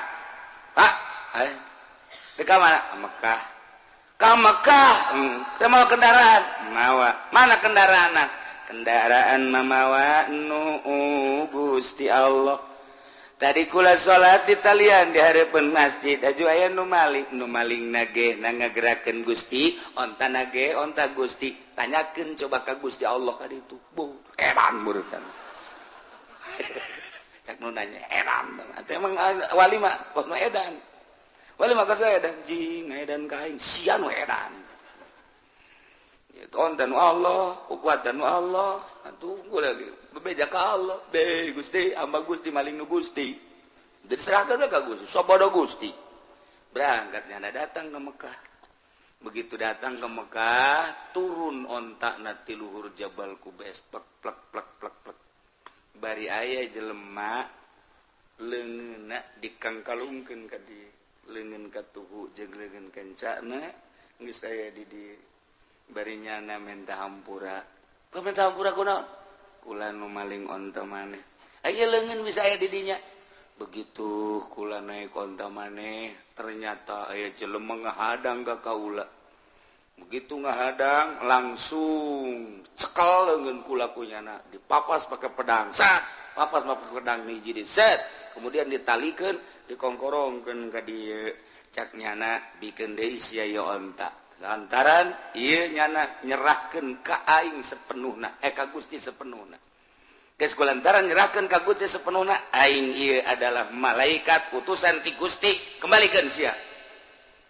"Pak, eh, dek mana?" "Ke Mekah." "Ke Mekah? Teu mawa kendaraan?" "Mawa." "Mana kendaraan?" "Kendaraan mamawa nu Gusti Allah. Tadi kula salat di talian di hareupeun masjid, aju aya nu maling. Nu maling nage na ngagerakeun Gusti, onta nage onta Gusti. Tanyakeun coba ka Gusti Allah ka ditu." Bu, edan murutan. Cak nu nanya edan. Atuh emang wali mah kos nu edan. Wali mah kos edan, jing edan ka aing sia nu edan. Itu onta nu Allah, kuatan nu Allah. Atuh lagi bebeja ka Allah. "Be Gusti, hamba Gusti, maling nu Gusti." Diserahkan ka Gusti, sabodo Gusti. Berangkat nyana datang ke Mekah. Begitu datang ke Mekah, turun onta na ti luhur Jabal Kubes, plek plek plek plek plek. Bari aya jelema leungeunna dikangkalungkeun ka dieu, leungeun katuhu jeung leungeun kencana geus aya di dieu. Bari nyana menta hampura. "Minta hampura kunaon?" "Kula nu maling onta maneh. Aya leungeun bisa aya di dinya. Begitu kula naik onta maneh, ternyata aya jelema ngahadang ka kaula. Begitu ngahadang, langsung cekel leungeun kula ku nyana, dipapas pakai pedang, sat, papas pakai pedang hiji di set, kemudian ditalikeun, dikongkorongkeun ka dieu. Cak nyana, bikeun deui sia ieu onta. Lantaran ieu nyana nyerahkeun ka aing sepenuhna, eh, ka Gusti sepenuhna. Geus kulantaran nyerahkeun ka Gusti sepenuhna, aing ieu adalah malaikat utusan ti Gusti, kembalikan sia."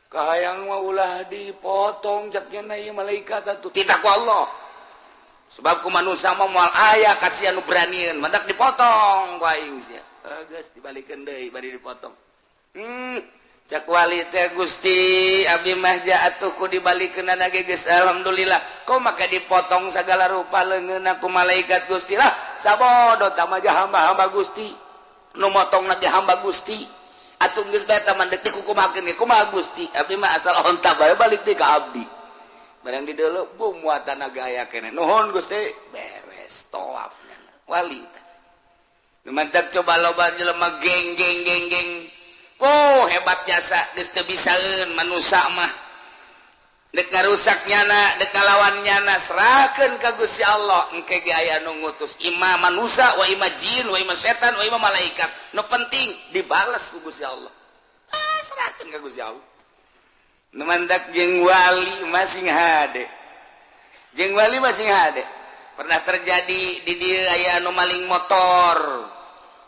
"Kahayang mah ulah dipotong," cak nyana, "ieu malaikat atuh." "Titah ku Allah. Sebab ku manusia mah moal aya kasihan nu beranieun, mantak dipotong ku aing sia." Geus dibalikeun deui bari dipotong. Cak wali teh Gusti abdi mah atuh ku dibalikeunana ge geus alhamdulillah. Kok maka dipotong segala rupa leungeunna ku malaikat Gusti lah. Sabodo tah mah hamba-hamba Gusti. Nu motongna ge hamba Gusti. Atuh geus bae tah mandek dikukumakeun ge kumaha Gusti. Abdi mah asal onta bae balik deui ka abdi. Barang di deuleu bum muatan naga aya keneh. Nuhun Gusti, beres toap wali teh. Nu mantak coba loba jelema geng geng geng geng. Oh hebat jasa geus teu bisaeun manusa mah. Dek ngarusak nyana, dek ngalawan nyana, serahkeun ka Gusti Allah. Engke ge aya nu ngutus ima manusa wa ima jin wa ima setan wa ima malaikat. Nu penting dibales ku Gusti Allah. Ah, serahkeun ka Gusti Allah. Nu mantak jeung wali masing hade. Jeung wali masing hade. Pernah terjadi di dieu aya nu maling motor.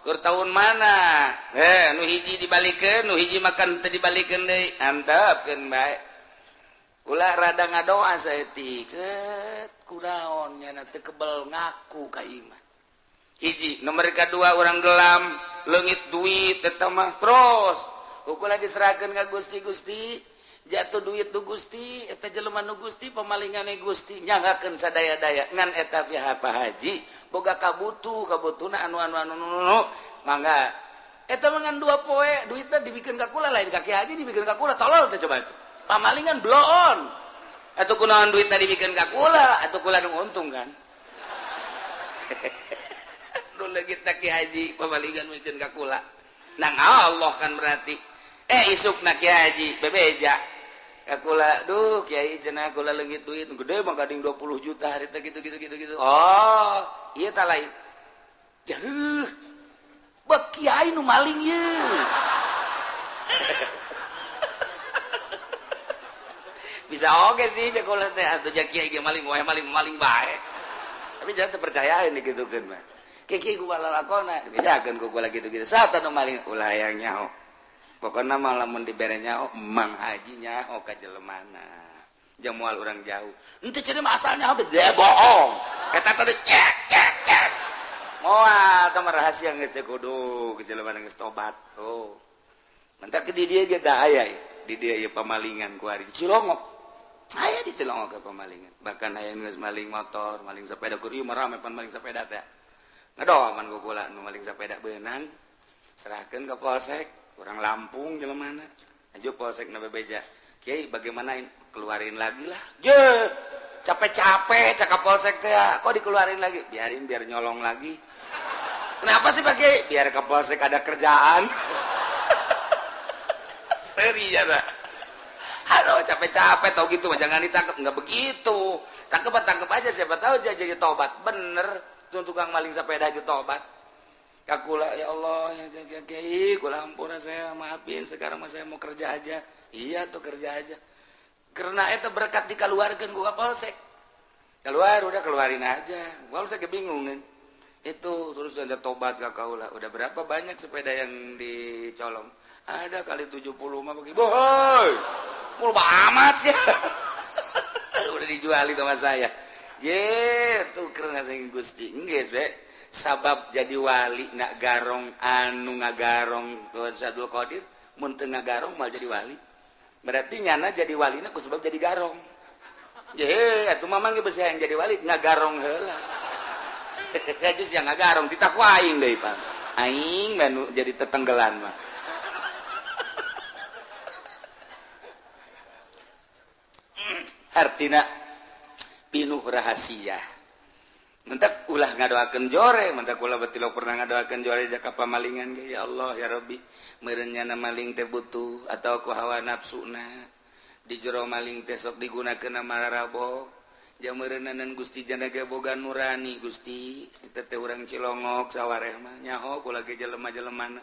Kur tahun mana? Nu hiji dibalikeun, nu hiji makan teu dibalikeun deui. Antepkeun bae. Ulah rada ngadoa saeutik. Cet, kunaon nyana teu kebel ngaku ka imah. Hiji, nomor kadua urang gelam, leungit duit eta mah terus. Ukur diserahkeun ka Gusti Gusti, jatuh duit nu Gusti, eta jelema nu Gusti, pemalingane Gusti, nyanggakeun sadaya-daya ngan eta pihak Pak Haji boga kabutuh, kabutuhna anu anu anu anu mangga. Eta mah ngan 2 poe duitna dibikeun ka kula lain ka Ki Haji dibikeun ka kula tolol teh coba itu. Pamalingan bloon. Atuh kunaon duitna dibikeun ka kula, atuh kula nu untung kan. Nu leungit Ki Haji pamalingan mikeun ka kula. Nang Allah kan berarti. Isukna Ki Haji bebeja. Kula duh kiai cenah kula leungit duit gede mah gading 20 juta hari teh gitu gitu gitu gitu. Oh, ieu tah lain. Jauh. Bek kiai nu maling ieu. Bisa oge sih ja kula teh atuh ja kiai ge maling wae maling-maling bae. Tapi jangan terpercayain digitukeun mah. Kiai ku lalakona dibejakeun ku kula gitu-gitu. Saha nu maling ulah hayang nyaho. Pokokna mah lamun dibere nyaho Mang Haji nyaho ka jelemana. Jeung moal urang jauh. Henteu cenah mah asalnya bede bohong. Eta tadi cek cek cek. Moal tah mah rahasia geus teh kudu ke jelemana geus tobat. Oh. Mentak di dieu ge da aya di dieu ieu pamalingan ku ari di Cilongok. Aya di Cilongok ke pamalingan. Bahkan aya geus maling motor, maling sepeda kur ieu mah rame pan maling sepeda teh. Ngadoman ku kula nu maling sepeda beunang. Serahkeun ka polsek. Orang Lampung jelemana aja polsek na bebeja kiai bagaimana keluarin lagi lah je capek-capek cakap polsek teh kok dikeluarin lagi biarin biar nyolong lagi kenapa sih Pak Kiai biar ke polsek ada kerjaan seri ya pak aduh capek-capek tau gitu jangan ditangkap nggak begitu tangkep aja siapa tahu dia jadi tobat bener tuh tukang maling sepeda aja tobat. Kakula ya Allah ya kiai kula ampura saya maafin sekarang mah saya mau kerja aja. Iya tuh kerja aja. Karena eta berkat dikeluarkeun ku polsek. Keluar udah keluarin aja. Polsek kebingungan. Itu terus ada tobat ka kaula. Udah berapa banyak sepeda yang dicolong? Ada kali 70 mah bagi. Bohoi. Mul amat sih. Udah dijualin sama saya. Jer tuh karena sing Gusti. Geus be. Sabab jadi wali nak garong anu ngagarong Abdul Qadir mun teu ngagarong mal jadi wali berarti nyana jadi walina ku sebab jadi garong je atuh mamang ge beusi hayang jadi wali ngagarong heula geus yang ngagarong titah ku aing deui pan aing mah jadi tetenggelan mah artina pinuh rahasia. Mentak ulah ngadoakeun jore, mentak ulah batilok pernah ngadoakeun jore jaka pamalingan ge ya Allah ya Rabbi, meureun nyana maling teh butuh atau ku hawa nafsuna. Di jero maling teh sok digunakeun mararabo. Jeung meureunanan Gusti jana ge boga nurani Gusti, eta teh urang Cilongok sawareh mah nyaho kula ge jelema-jelemana.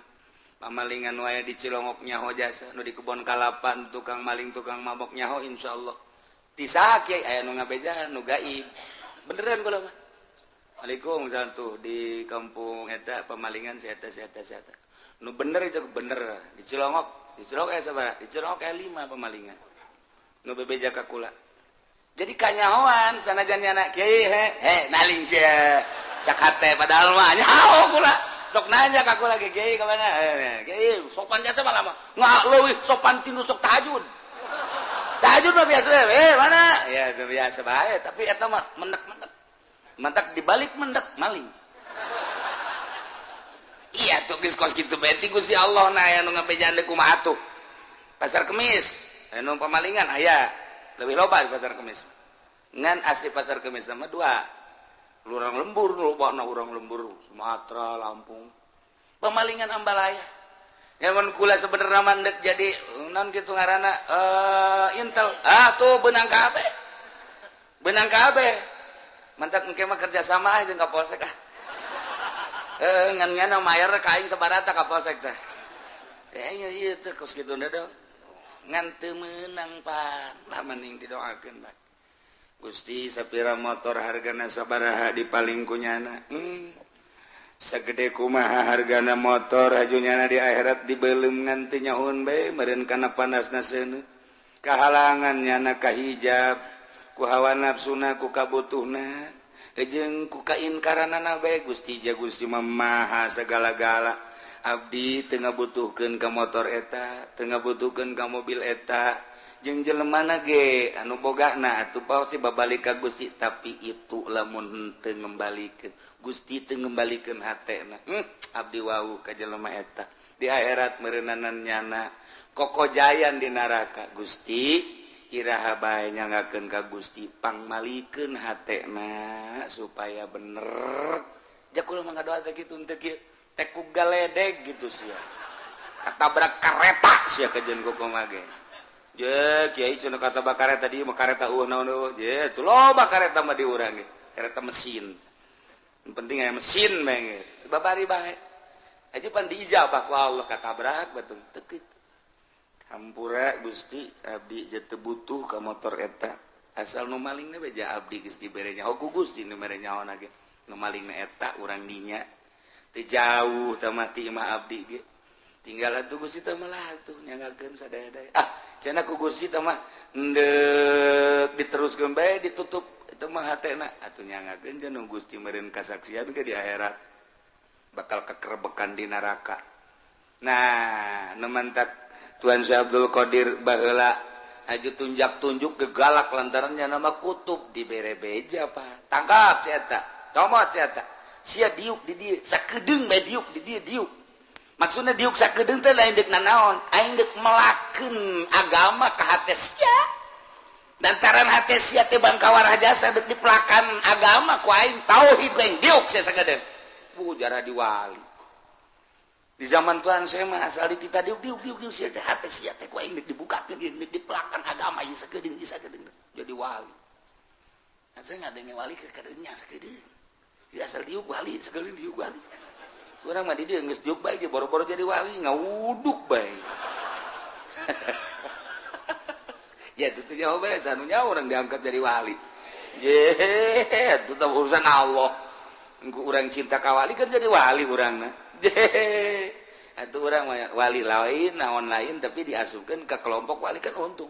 Pamalingan wae di Cilongok nyaho jasa, nu di kebon kalapan tukang maling tukang mabok nyaho insyaallah. Ti saha kiai aya nu ngabejaan nu gaib. Beneran kula mah. Waalaikumsalam tuh di kampung eta pemalingan si eta si eta si eta. Nu bener itu bener di Cilongok sabaraha? Di Cilongok aya 5 pemalingan. Nu bebeja ka kula. Jadi kanyahoan sanajan nyana kiai he maling sia. Cak hate padahal mah nyaho kula. Sok nanya ka aku lagi, "Kiai ka mana?" Kiai sopan jasa mah lama. Nggak leuwih sopan tinu sok tahajud. Tahajud mah biasa, mana? Ya itu biasa bae, tapi eta mah mendek-mendek. Mantak dibalik mendek maling. Iya tuh geus kos kitu bae ti Gusti Allah nah aya nu ngabejaan deui kumaha atuh. Pasar Kemis, anu pamalingan aya. Lebih loba di Pasar Kemis. Ngan asli Pasar Kemis sama dua. Urang lembur loba na urang lembur Sumatera, Lampung. Pemalingan ambalaya. Nyaman kula sebenarnya mandek jadi non gitu ngaranna intel. Ah tuh benang kabeh. Benang kabeh. Mantap engke mah kerja sama ah jeung Kapolsek ah. Ngan-ngan mayar ka aing sabarata Kapolsek teh. Iya ieu teh kos kitu dong. Ngan teu meunang pan. Lah mending didoakeun bae. Gusti sapira motor hargana sabaraha dipaling ku nyana. Sagede kumaha hargana motor aju nyana di akhirat dibeuleum ngan teu nyahoun bae meureun kana panasna seuneu. Kahalangan nyana ka hijab ku hawa nafsuna ku kabutuhna jeung ku kainkaranana bae Gusti ja Gusti mah maha segala-gala. Abdi teu ngabutuhkeun ka motor eta, teu ngabutuhkeun ka mobil eta. Jeung jelemana ge anu bogana atuh pasti babalik ka Gusti, tapi itu lamun teu ngembalikeun Gusti teu ngembalikeun hatena. Abdi wau ka jelema eta di akhirat meureunanan nyana kokojayan di neraka. Gusti iraha bae nyanggakeun ka Gusti pangmalikeun hatena supaya bener. Ja kula mah ngadoa teh kitu teu kieu teh ku galedeg gitu sia. Katabrak kareta sia kajeun kumaha ge. Je kiai cenah kata kareta di mah kareta eueuh naon eueuh. Je tuh loba kareta mah di urang ge. Kareta mesin. Yang penting aya mesin bae geus. Babari bae. Aja pan diijabah ku Allah katabrak batung teu kitu. Hampura Gusti abdi je teu butuh ka motor eta. Asal nu malingna bae ja abdi geus dibere nyaho ku Gusti nu mere nyaho ge. Nu malingna eta urang dinya. Teu jauh teh mah ti imah abdi ge. Tinggal atuh Gusti teh mah lah atuh nyanggakeun sadaya-daya. Ah cenah ku Gusti teh mah endek diteruskeun bae ditutup itu mah hatena atuh nyanggakeun cenah Gusti meureun kasaksian ke di akhirat bakal kekerebekan di neraka. Nah, nu mantak Tuan Syekh Abdul Qadir baheula aju tunjak-tunjuk gegalak lantarannya nama kutub dibere beja pak. Tangkap si eta, comot si eta. Sia diuk di dieu, sakedeung bae diuk di dieu diuk. Maksudnya diuk sakedeung teh lain deuk nanaon, aing deuk melakeun agama ka hate sia. Lantaran hate sia teh bangkawar jasa deuk dipelakan agama ku aing tauhid aing diuk sia sakedeung. Bu jarah diwali. Di zaman Tuhan saya mah asal di kita diuk diuk diuk diuk sia teh hate sia teh ku aing deuk dibukakeun deuk dipelakan agama ieu sakedeung ieu sakedeung jadi wali. Nah, saya ngadenge wali ke kadeunya sakedeung. Ya asal diuk wali sakedeung diuk wali. Urang mah di dieu geus diuk bae ge boro-boro jadi wali ngawuduk bae. Ya itu teh nyaho bae sanu nyaho urang diangkat jadi wali. Je itu teh urusan Allah. Engku urang cinta ka wali kan jadi wali urangna. Je atuh urang mah wali lain naon lain tapi diasupkeun ka kelompok wali kan untung.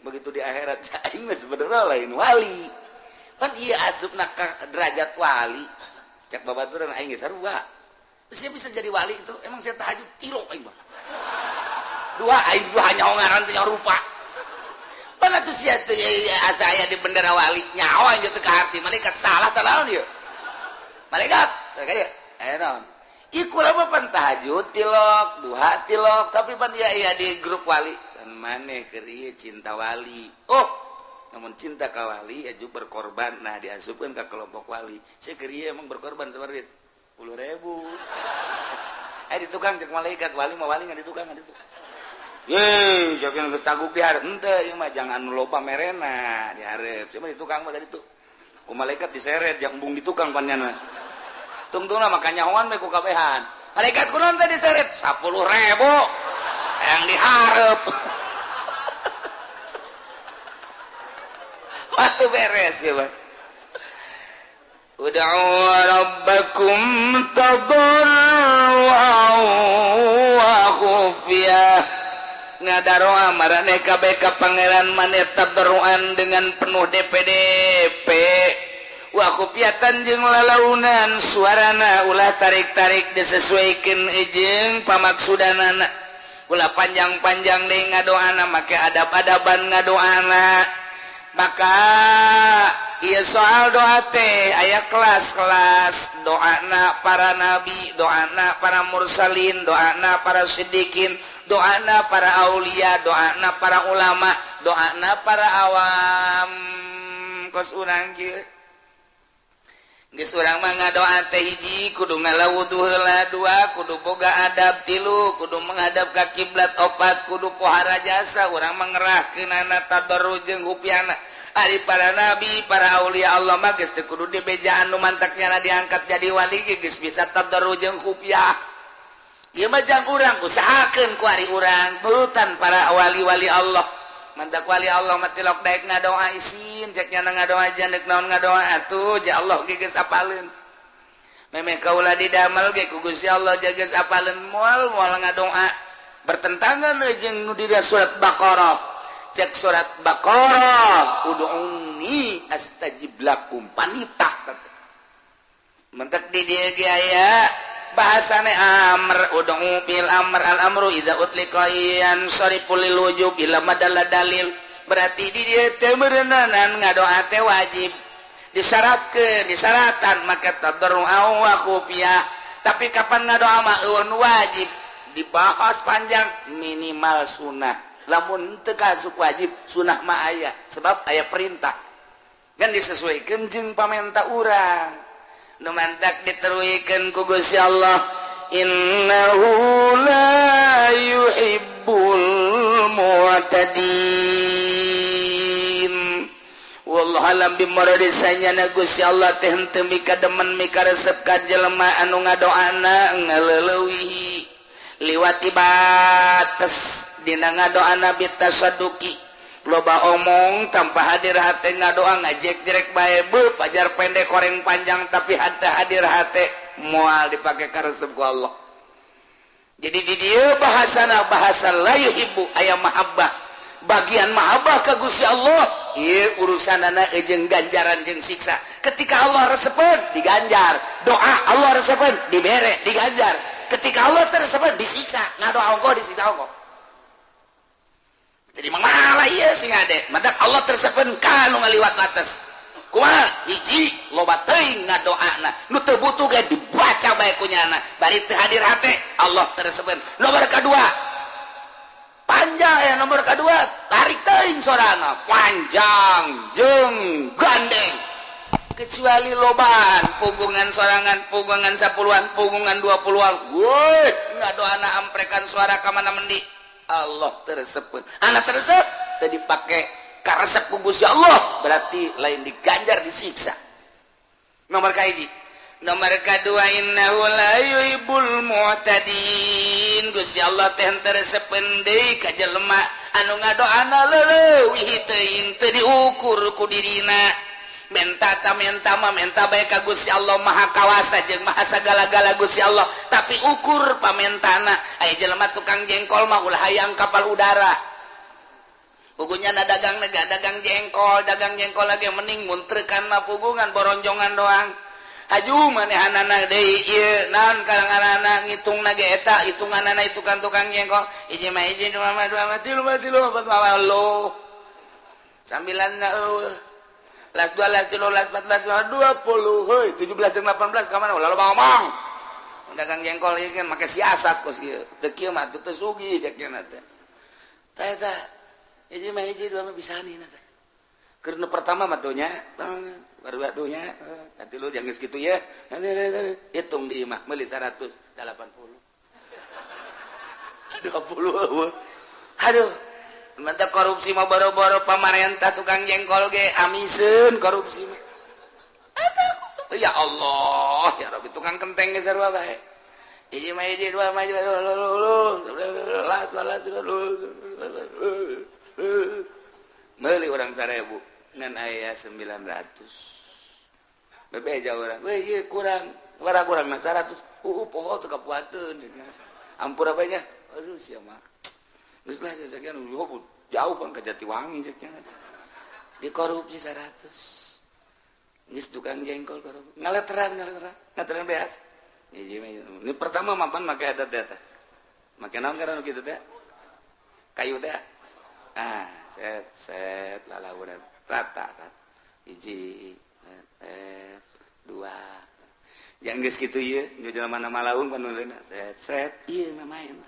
Begitu di akhirat aing mah sebenarnya lain wali. Pan ieu asupna ka derajat wali. Cak babaturan aing geus sarua. Saya bisa jadi wali itu emang saya tahajud kilo aing mah. Dua aing dua nyaho ngaran teh nyaho rupa. Pan atuh sia teh asa aya di bendera wali nyaho aing teh ka arti malaikat salah tah naon ieu. Malaikat kaya aya naon. Ieu kula mah pan tahajud tilok, duha tilok, tapi pan ieu aya di grup wali. Dan maneh keur ieu cinta wali. Oh, namun cinta ka wali aju berkorban nah diasupkeun ka kelompok wali. Saya keur ieu emang berkorban sabar duit. 10.000. Di tukang cek malaikat wali mah wali nggak di tukang nggak di tukang. Ye, jangan geus taguk di hareup henteu ieu mah jangan loba merena di hareup. Sia mah di tukang mah tadi tuh. Ku malaikat diseret jang embung di tukang pannyana. Tungtungna maka nyahoan we ku kabehan. Malaikat kunaon teh diseret 10.000. Yang di hareup. Waktu beres ya, Pak. Ud'u rabbakum tadarruan wa khufyah. Ngadaroa marane kabeh ka pangeran maneh tadarruan dengan penuh DPDP. Wa khufiatan jeung lalaunan suarana ulah tarik-tarik disesuaikan jeung pamaksudanana. Ulah panjang-panjang deui ngadoana make adab-adaban ngadoana. Maka ieu soal doa teh aya kelas-kelas doana para nabi, doana para mursalin, doana para siddiqin, doana para aulia, doana para ulama, doana para awam. Kos urang kieu geus urang mah ngadoa teh hiji kudu ngalawudu heula, dua kudu boga adab, tilu kudu menghadap ka kiblat, opat kudu pohara jasa. Urang mah ngerahkeunana tadarru jeung hupiana. Ari para nabi, para aulia Allah mah geus teu kudu dibejaan nu mantaknya diangkat jadi wali ge geus bisa tadarru jeung hupiah. Ieu mah jang urang usahakeun ku ari urang nurutan para wali-wali Allah. Mantak wali Allah mah tilok daek ngadoa isin cek nya ngadoa jandek naon ngadoa atuh ja Allah ge geus apaleun. Memeh kaula didamel ge ku Gusti Allah ja geus apaleun moal moal ngadoa bertentangan jeung nu di surat Baqarah. Cek surat Baqarah ud'uni astajib lakum panitah. Mentek di dieu ge aya bahasane amr ud'u bil amr al amru idza utliqa yansarifu lil wujub ila madalla dalil. Berarti di dieu teh meureunanan ngadoa teh wajib disyaratkeun disaratan maka tadarru wa khufiyah. Tapi kapan ngadoa mah eueun wajib dibahas panjang minimal sunah. Lamun teu kasup wajib sunah mah aya sebab aya perintah kan disesuaikan jeung pamenta urang. Nu mantak diteruikeun ku Gusti Allah innahu la yuhibbul mu'tadin. Wallahu alam bimuradi sanyana Gusti Allah teh henteu mika demen mika resep ka jelema anu ngadoana ngaleulewihi liwati bates dina ngadoana bitasadduqi. Loba omong tanpa hadir hate ngadoa ngajek-jerek bae beuh pajar pendek koreng panjang tapi hate hadir hate moal dipake karesep ku Allah. Jadi di dieu bahasana bahasa la yuhibbu aya mahabbah. Bagian mahabbah ka Gusti Allah ieu urusanana jeung ganjaran jeung siksa. Ketika Allah resepeun diganjar, doa Allah resepeun dibere diganjar. Ketika Allah teresepeun disiksa, ngadoa ongkoh disiksa ongkoh. Jadi malah ieu sing ade, mantak Allah tersepen ka nu ngaliwat batas. Kumaha? Hiji loba teuing ngadoana, nu teu butuh ge dibaca bae ku nyana, bari teu hadir hate Allah tersepen. Nomor kadua panjang ya nomor kadua tarik teuing sorana panjang jeung gandeng. Kecuali lobaan pugungan sorangan, pugungan 10-an, pugungan 20-an. Woi, ngadoana amprekan suara ka mana mendi. Allah tersebut anak tersebut tadi pakai karesep ku Gusti Allah berarti lain diganjar disiksa. Nomor kahiji. Nomor kadua innahu la yuhibbul mu'tadin. Gusti Allah teh teu resepeun deui ka jelema anu ngadoana leuwih teuing teu diukur ku dirina. Menta ta menta mah menta bae ka Gusti Allah Maha Kawasa jeung Maha sagala-gala Gusti Allah, tapi ukur pamentana. Aya jelema tukang jengkol mah ulah hayang kapal udara. Pugunya na dagang nega dagang jengkol lagi mending muntrekan mah pugungan boronjongan doang. Haju manehanana deui ieu naon kalanganana ngitungna ge eta hitunganana itu kan tukang jengkol. Hiji mah hiji dua mah dua mah tilu mah tilu opat mah lo. Sambilan na eueuh. Las 2, las 3, las 4, las 5, 20, heuy, 17 jeung 18 ka mana? Ulah loba ngomong. Dagang jengkol ieu kan make siasat kos kieu. Teu kieu mah teu sugih cek nya teh. Tah eta hiji mah hiji dua mah bisani teh. Keur nu pertama mah tuh nya, baru atuh nya, katilu jangan geus kitu ya. Hitung di imah meuli 180. 20 eueuh. Aduh. Mantap korupsi mah boro-boro pamarentah tukang jengkol ge amiseun korupsi mah. Atuh ya Allah, ya Rabbi tukang kenteng ge sarua bae. Hiji mah hiji dua mah las las meuli urang 1000 ngan aya 900. Bebeja urang, weh ieu kurang, bara kurang mah 100. Poho teu kapuateun. Ampura bae nya. Aduh sia mah. Geus lah sekian jauh bang ke Jatiwangi ceknya. Dikorupsi 100. Geus tukang jengkol ngaleteran ngaleteran ngaleteran beas. Ini pertama mapan make eta teh. Make naon karena kitu teh? Kayu teh. Ah, set set lalaunan rata kan. Hiji, dua. Yang geus kitu ieu, nu jelema mana malaung panuleuna set set ieu mah main.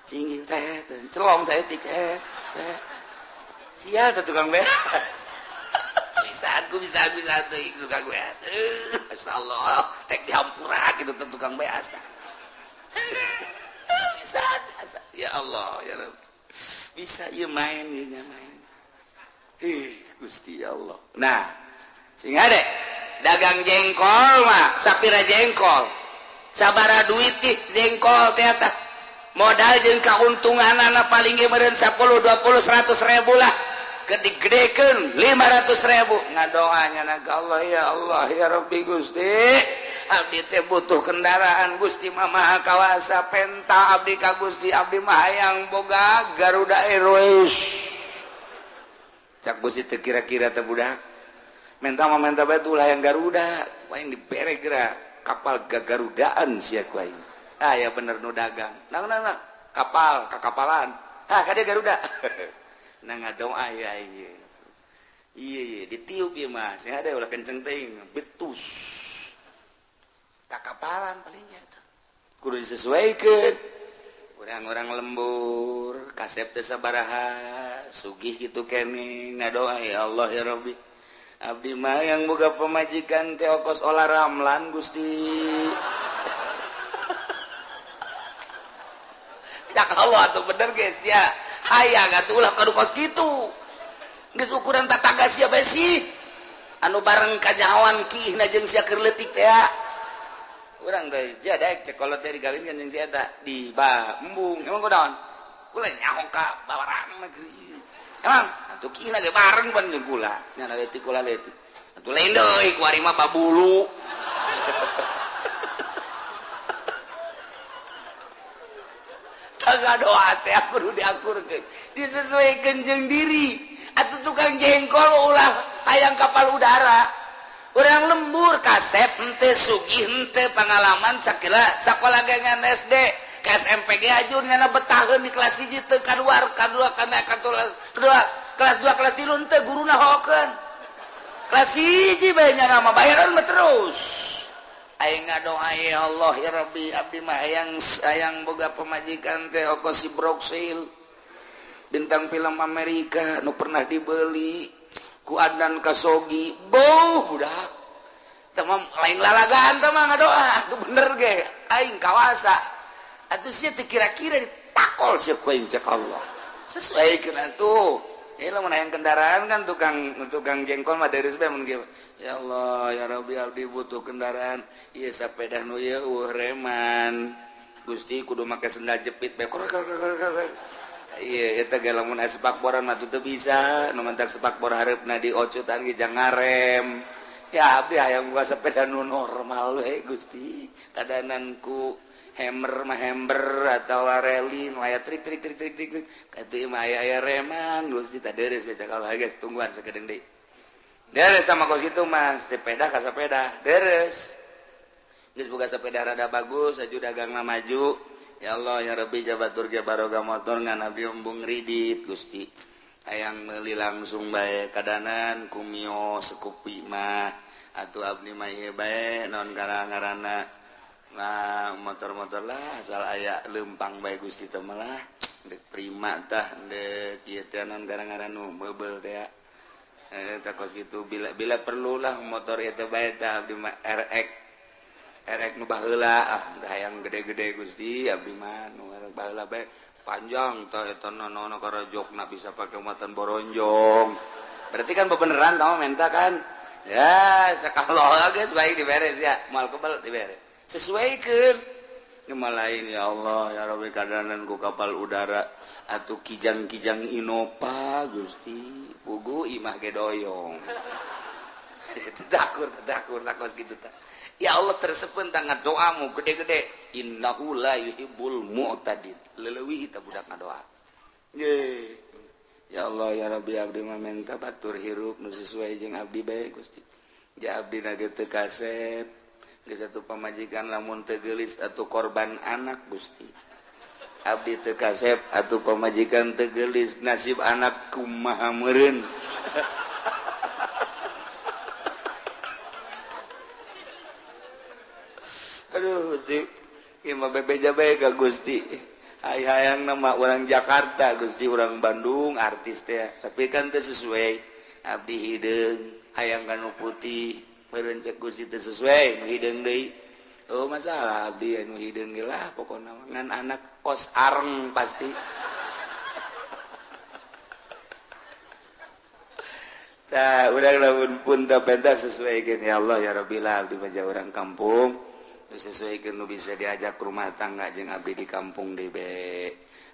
Cingging set, celong saeutik set set. Sial teh tukang beas. Bisa aku bisa bisa teh tukang beas. Masyaallah, tek dihampura kitu teh tukang beas tah. Bisa, ya Allah ya Rabb. Bisa ieu main ieu nya main. Ih, Gusti ya Allah. Nah, sing ade dagang jengkol mah sapira jengkol. Sabara duit jengkol teh eta. Modal jeung kauntunganana paling ge meureun 10, 20, 100 ribu lah. Gede-gedekeun 500 ribu. Ngadoanya na ka Allah ya Allah ya Rabbi Gusti. Abdi teh butuh kendaraan Gusti mah maha kawasa penta abdi ka Gusti abdi mah hayang boga Garuda Airways. Cak Gusti teh kira-kira teh budak. Menta mah menta bae tuh hayang Garuda, aing dibere geura kapal gagarudaan sia ku aing. Ah ya bener nu dagang. Nang nang nang kapal kakapalan. Ah kade Garuda. Nah ngadoa ya aing. Iya iya ditiup ieu mah, sing ada ulah kenceng teuing, betus. Kakapalan palingnya tuh. Kudu disesuaikeun. Orang-orang lembur, kasep teh sabaraha, sugih kitu kene ngadoa ya Allah ya Rabbi. Abdi mah yang boga pemajikan teh okos olah ramlan Gusti. Ya Allah atuh bener guys ya. Hayang atuh ulah kadu kos kitu. Geus ukuran tatangga sia bae sih. Anu bareng kanyahoan kiihna jeung sia keur leutik teh. Urang teh sia daek cek kolot teh digawinkeun jeung si eta di embung. Emang kunaon? Kula nyaho ka babarang negeri. Emang atuh kiihna ge bareng pan jeung kula. Nya leutik kula leutik. Atuh lain deui ku ari mah babulu. Tangga doa teh kudu diakurkeun. Disesuaikeun jeung diri. Atuh tukang jengkol ulah hayang kapal udara. Urang lembur kasep henteu sugih henteu pengalaman sakila sakola ge ngan SD ke SMP ge ajur nyana betaheun di kelas 1 teu kaluar kadua kana kedua kelas 2 kelas 3 henteu guruna hokeun. Kelas 1 bae nyana mah bayaran mah terus. Aing ngadoa ya Allah ya Rabbi abdi mah hayang hayang boga pemajikan teh oko si Broksil bintang film Amerika nu pernah dibeli ku Adnan Kasogi beuh budak teh mah lain lalagaan teh mah ngadoa atuh bener ge aing kawasa atuh sia teh kira-kira ditakol sia ku aing cek Allah sesuaikeun atuh. Ieu lamun hayang kendaraan kan tukang jengkol mah deres bae mun ge ya Allah ya Rabbi abdi butuh kendaraan ieu sapeda nu ieu eueuh reman Gusti kudu make sendal jepit bae ieu eta ge lamun aya sepakboran mah teu bisa nu mentak sepakbor hareupna diocutan ge jang ngarem ya abdi hayang boga sepeda nu normal we Gusti kadanan ku hammer mah hammer atawa reli nu aya trik trik trik trik trik katuh mah aya aya reman Gusti tah deres bae cakal guys tungguan sakedeung deui. Deres sama kos itu mas, sepeda ka sepeda, deres. Geus boga sepeda rada bagus, aju dagangna maju. Ya Allah ya Rabbi jabatur ge baroga motor ngan abdi embung ridit Gusti. Hayang meuli langsung bae kadanan ku Mio Scoopy mah atuh abdi mah ieu bae naon ngaranna. Nah, motor-motor lah asal aya leumpang bae Gusti teh mah lah. Deuk prima tah deuk ieu teh naon ngaranna nu meubel teh. Takos gitu bila perlulah motor itu bae tah abdi mah RX RX nu baheula ah hayang gede-gede Gusti abdi mah nu baheula bae panjang tah eta nono karajokna bisa pake muatan boronjong berarti kan bebeneran tah menta kan ya sakalo geus baik diberes ya moal kebel diberes sesuaikeun nu lain ya Allah ya Rabbi kadanan ku kapal udara atuh kijang-kijang Innova Gusti pugu imah ge doyong. Tadakur tadakur takos kitu tah. Ya Allah tersepen tangan doamu gede-gede innahu la yuhibbul mu'tadin. Leleuwih tah budak ngadoa. Ye. Ya Allah ya Rabbi abdi mah menta batur hirup nu sesuai jeung abdi bae Gusti. Ja abdi na ge teu kasep geus atuh pamajikan lamun teu geulis atuh korban anak Gusti. Abdi teu kasep atuh pamajikan teu geulis nasib anak kumaha meureun. Aduh di ieu mah bebeja bae ka Gusti. Hayang nama orang Jakarta Gusti, orang Bandung artis teh, tapi kan teu sesuai. Abdi hideung hayang kanu putih meureun cek Gusti teu sesuai nu hideung deui. Oh masalah abdi anu hideung ge lah pokona ngan anak kos areng pasti. Tah urang lamun pun teu pentas sesuaikeun ya Allah ya Rabbi lah abdi mah urang kampung. Sesuaikan nu bisa diajak rumah tangga jeung abdi di kampung DB.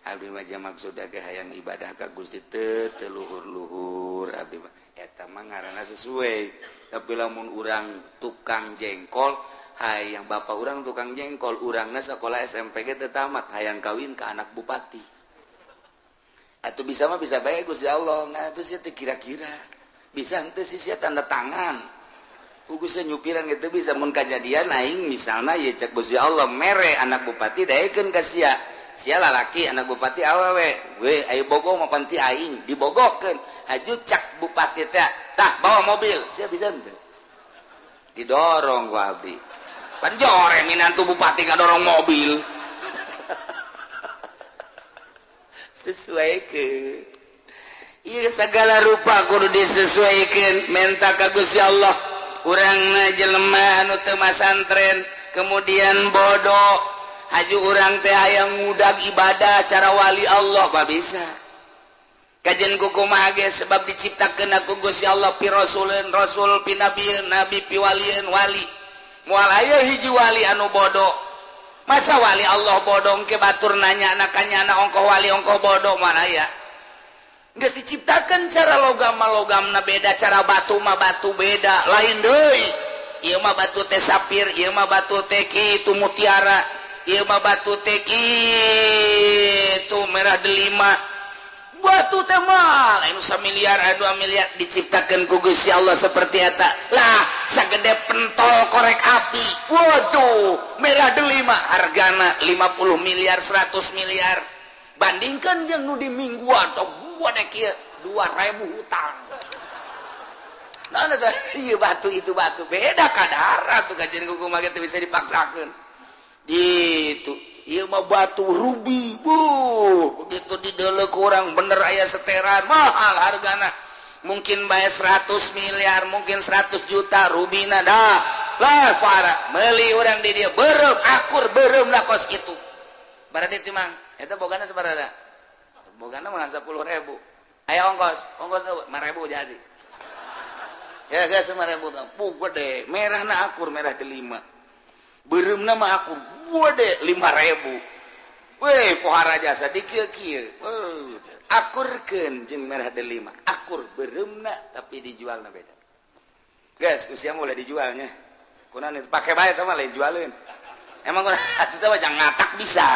Abdi mah maksud ge hayang ibadah ka Gusti teu teu luhur-luhur abdi mah eta mah ngaranna sesuai. Tapi lamun urang tukang jengkol, hayang bapak urang tukang jengkol, urangna sekolah SMP ge teu tamat, hayang kawin ka anak bupati. Atuh bisa mah bisa bae Gusti Allah, nah atuh sia teu kira-kira. Bisa henteu sih sia tanda tangan. Kugusnya nyupiran gitu bisa mun kajadian aing misalna ye cek Gusti Allah mere anak bupati daekeun ka sia. Sia lalaki anak bupati awewe. We aya bogo mah panti aing dibogokeun. Haju cak bupati teh tah bawa mobil. Sia bisa henteu? Didorong ku abdi. Pan jore minantu bupati ngadorong mobil. Sesuaikeun. Ieu segala rupa kudu disesuaikeun menta ka Gusti Allah. Urang jelema anu teu masantren kemudian bodoh haju urang teh hayang ngudag ibadah cara wali Allah mah bisa kajen kumaha ge sebab diciptakeun ku Gusti Allah pi rasuleun rasul pi nabieun nabi pi walieun wali moal aya hiji wali anu bodoh masa wali Allah bodoh ke batur nanya nakanyana ongkoh wali ongkoh bodoh moal aya. Geus diciptakan cara logam mah logamna beda, cara batu mah batu beda, lain deui. Ieu mah batu teh sapir, ieu mah batu teh kitu mutiara, ieu mah batu teh kitu merah delima. Batu teh mah lain samiliar, 2 miliar diciptakeun ku Gusti Allah seperti eta. Lah, sagede pentol korek api. Waduh, merah delima hargana 50 miliar, 100 miliar. Bandingkan jeung nu di mingguan sok 2.000 hutang. Nah, iya batu itu batu beda kadar tuh kajian kumaha ge teu bisa dipaksakeun. Gitu. Ieu mah batu rubi. Buh, begitu dideuleu kurang bener aya seteran mahal hargana. Mungkin bae 100 miliar, mungkin 100 juta rubina dah. Lah para meuli urang di dieu beureum akur beureumna kos kitu. Baradi timang, eta bogana sabaraha? Bogana mah 10.000. Aya ongkos, ongkos 5.0 jadi. Ya guys 5.0 . Puh gede, merahna akur merah delima. Beureumna mah akur gede 5.000. Weh pohara jasa di kieu-kieu. Akurkeun jeung merah delima. Akur beureumna tapi dijualna beda. Guys, usia mulai dijualnya. Kunaon itu pake bae teh mah lain jualeun. Emang kunaon atuh teh mah jangan ngatak bisa.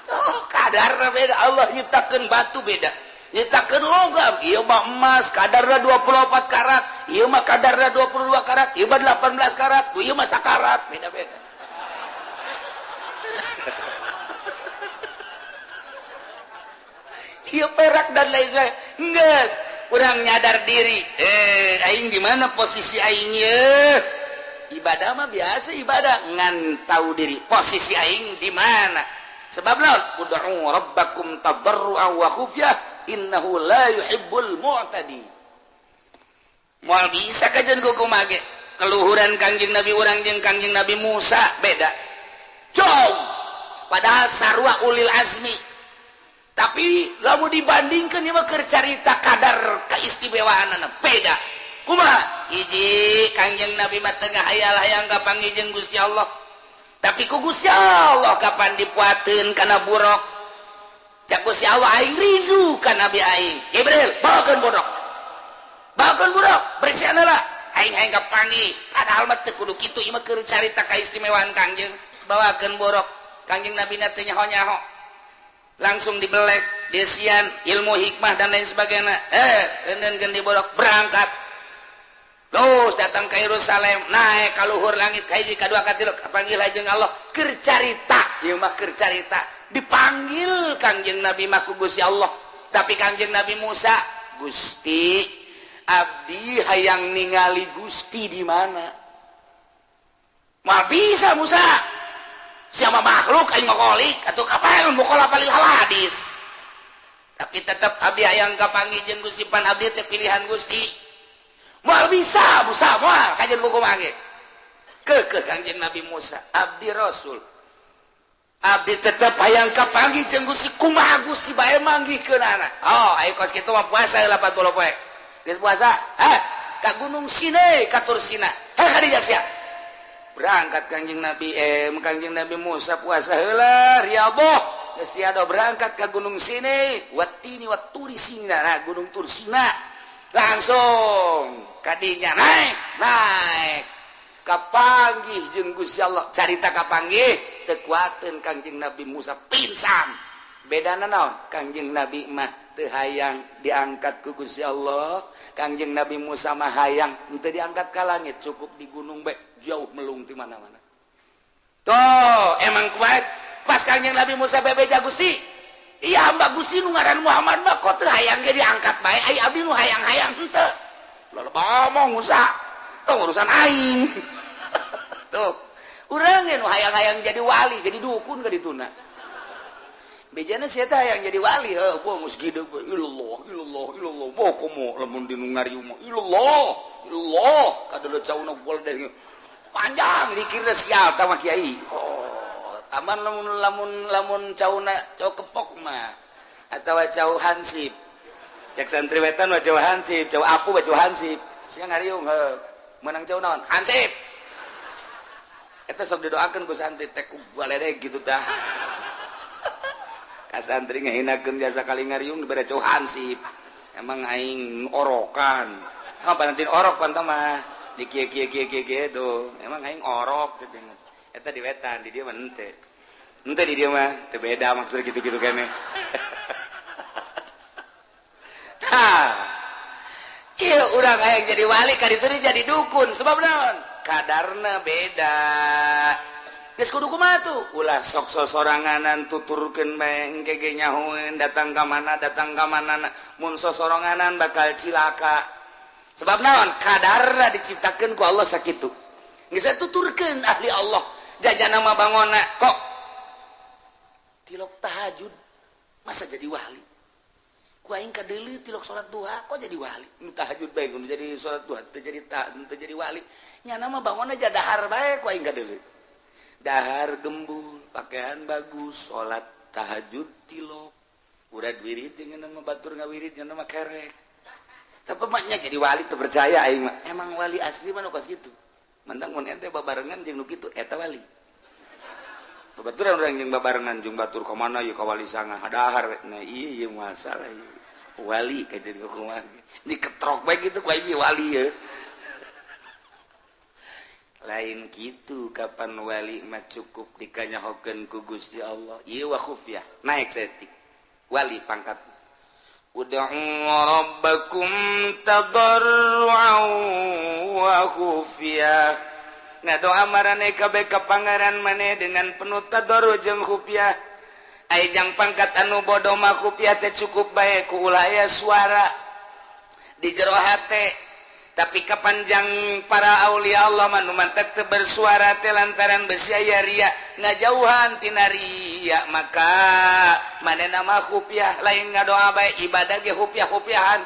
Oh, kadarna beda. Allah nyiptakeun batu beda. Nyiptakeun logam, ieu mah emas kadarna 24 karat, ieu mah kadarna 22 karat, ieu mah 18 karat, ieu mah sakarat, beda-beda. Ieu perak dan lain sebagainya. Geus, urang nyadar diri. Aing di mana posisi aing ye? Ibadah mah biasa ibadah, ngan tahu diri posisi aing di mana. Sebab lawan ud'u rabbakum tadarruan wa khufyah innahu la yuhibbul mu'tadi. Moal bisa kajian kumaha ge. Keluhuran Kangjeng Nabi urang jeung Kangjeng Nabi Musa beda. Jauh. Padahal sarua ulil azmi. Tapi lamun dibandingkeun ieu mah keur carita kadar keistimewaanana beda. Kumaha? Hiji Kangjeng Nabi mah teu ngahayal-hayang ka panggih jeung Gusti Allah. Tapi ku Gusti Allah kapan dipuateun kana buruk. Cak Gusti Allah aing rindu ka Nabi aing. Jibril, bawakeun buruk. Bawakeun buruk, bersihan heula. Aing hayang kapanggih. Padahal mah teu kudu kitu, ieu mah keur carita kaistimewaan Kangjeng. Bawakeun buruk. Kangjeng Nabi na teu nyaho-nyaho. Langsung dibelek, desian, ilmu hikmah dan lain sebagainya. Eundeunkeun di buruk, berangkat. Terus datang ke Yerusalem, naik ka luhur langit ka hiji, ka dua, ka tilu, kapanggil jeung Allah keur carita. Ieu mah keur carita. Dipanggil Kangjeng Nabi mah ku Gusti Allah. Tapi Kangjeng Nabi Musa, Gusti, abdi hayang ningali Gusti di mana? Moal bisa Musa. Siapa makhluk aing mah kholik atuh kapan mukhalafah lil hawadis. Tapi tetep abdi hayang kapanggih jeung Gusti, pan abdi teh pilihan Gusti. Moal bisa Musa, moal kajian kumaha ge. Keukeuh Kangjeng Nabi Musa, abdi Rasul. Abdi tetep hayang kapanggih jeung Gusti, kumaha Gusti bae manggihkeunana. Oh, ayo kos kitu mah puasa 40 poe. Geus puasa, ha? Ka Gunung Sinai, ka Tur Sina. Ha ka dieu sia. Berangkat Kangjeng Nabi Kangjeng Nabi Musa puasa heula riyadhah. Geus tiada berangkat ka Gunung Sinai, watini waturi Sina, nah Gunung Tur Sina. Langsung kadinya naik, naik. Kapanggih jeung Gusti Allah. Carita kapanggih teu kuateun Kangjeng Nabi Musa pingsan. Bedana naon? Kangjeng Nabi mah teu hayang diangkat ku Gusti Allah. Kangjeng Nabi Musa mah hayang henteu diangkat ka langit, cukup di gunung bae jauh melung ti mana-mana. Tuh, emang kuat. Pas Kangjeng Nabi Musa bebeja Gusti. Iya hamba Gusti nu ngaran Muhammad mah kok teu hayang ge diangkat bae, ai abdi nu hayang-hayang henteu. Loba ngomong Musa. Tuh urusan aing. Tuh. Urang ge nu hayang-hayang jadi wali, jadi dukun ka dituna. Bejana sia teh hayang jadi wali, heuh, gua geus gideg we ilallah ilallah ilallah. Moh komo lamun di nu ngariung mah ilallah ilallah kadeuleu cauna goldeng. Panjang dikirna sial tah mah kiai. Oh, aman lamun lamun lamun cauna cau kepok mah atawa cau hansip. Cek santri wetan mah cau hansip, cau apu mah cau hansip. Sia ngariung heuh, meunang cau naon? Hansip. Eta sok didoakeun ku santri teh ku baledeg kitu tah. Ka santri ngahinakeun jasa kali ngariung dibere cau hansip. Emang aing orokan. Ha panantin orok pan mah di kieu kieu kieu kieu kieu tuh. Emang aing orok teh. Eta di wetan, di dieu mah henteu. Henteu di dieu mah teu beda maksudnya gitu-gitu keneh. Tah. Ieu urang hayang jadi wali ka ditu jadi dukun sebab naon? Kadarna beda. Geus kudu kumaha tuh? Ulah sok sosoranganan tuturkeun bae engke ge nyahoeun datang ka mana mun sosoranganan bakal cilaka. Sebab naon? Kadarna diciptakeun ku Allah sakitu. Geus tuturkeun ahli Allah. Jajana mah bangona kok tilok tahajud masa jadi wali. Ku aing kadeuleu tilok salat duha kok jadi wali. Nu tahajud bae nu jadi salat duha teu jadi teu jadi wali. Nyana mah bangona ja dahar bae ku aing kadeuleu. Dahar gembul, pakaian bagus, salat tahajud tilok. Urad wirid jeung nama batur ngawirid nya mah kerek. Tapi maknya jadi wali teu percaya aing mah. Emang wali asli mah nu kos kitu. Mantang mun ente babarengan jeung nu kitu eta wali. Babaturan urang jeung babarengan jeung batur ka mana ieu ka wali sanga dahar we. Nah ieu masalah ieu. Wali ka jadi kumaha. Diketrok bae kitu ku aing wali ye. Lain kitu kapan wali mah cukup dikanyahokeun ku Gusti Allah. Ieu wa khufyah naik saeutik. Wali pangkat. Ud'u rabbakum tadarru'an wa khufyah. Ngadoa marane kabeh ka pangeran maneh dengan penuh tadarru jeung khufyah. Ai jang pangkat anu bodoh mah khufyah teh cukup bae ku ulah aya suara di jero hate. Tapi kapanjang para aulia Allah mah nu mantek teu bersuara teh lantaran besi aya ria ngajauhan tina ria, maka manehna mah khufyah lain ngadoa bae ibadah ge khufyah-khufyahan.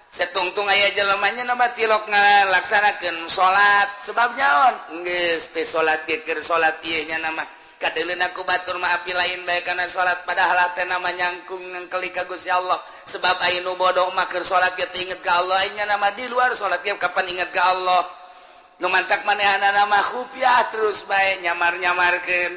Setungtung aya jelemanya nama tilok ngalaksanakeun salat sebab nyaon geus teh salat ge keur salat ieu nya nama kadeuleuna ku batur mah api lain bae kana salat padahal teh nama nyangkung ngengkeli ka Gusti Allah. Sebab aya nu bodoh mah keur salat ge teu inget ka Allah, nya nama di luar salat ge kapan inget ka Allah. Nu mantak manehanana mah khufyah terus bae nyamar-nyamarkeun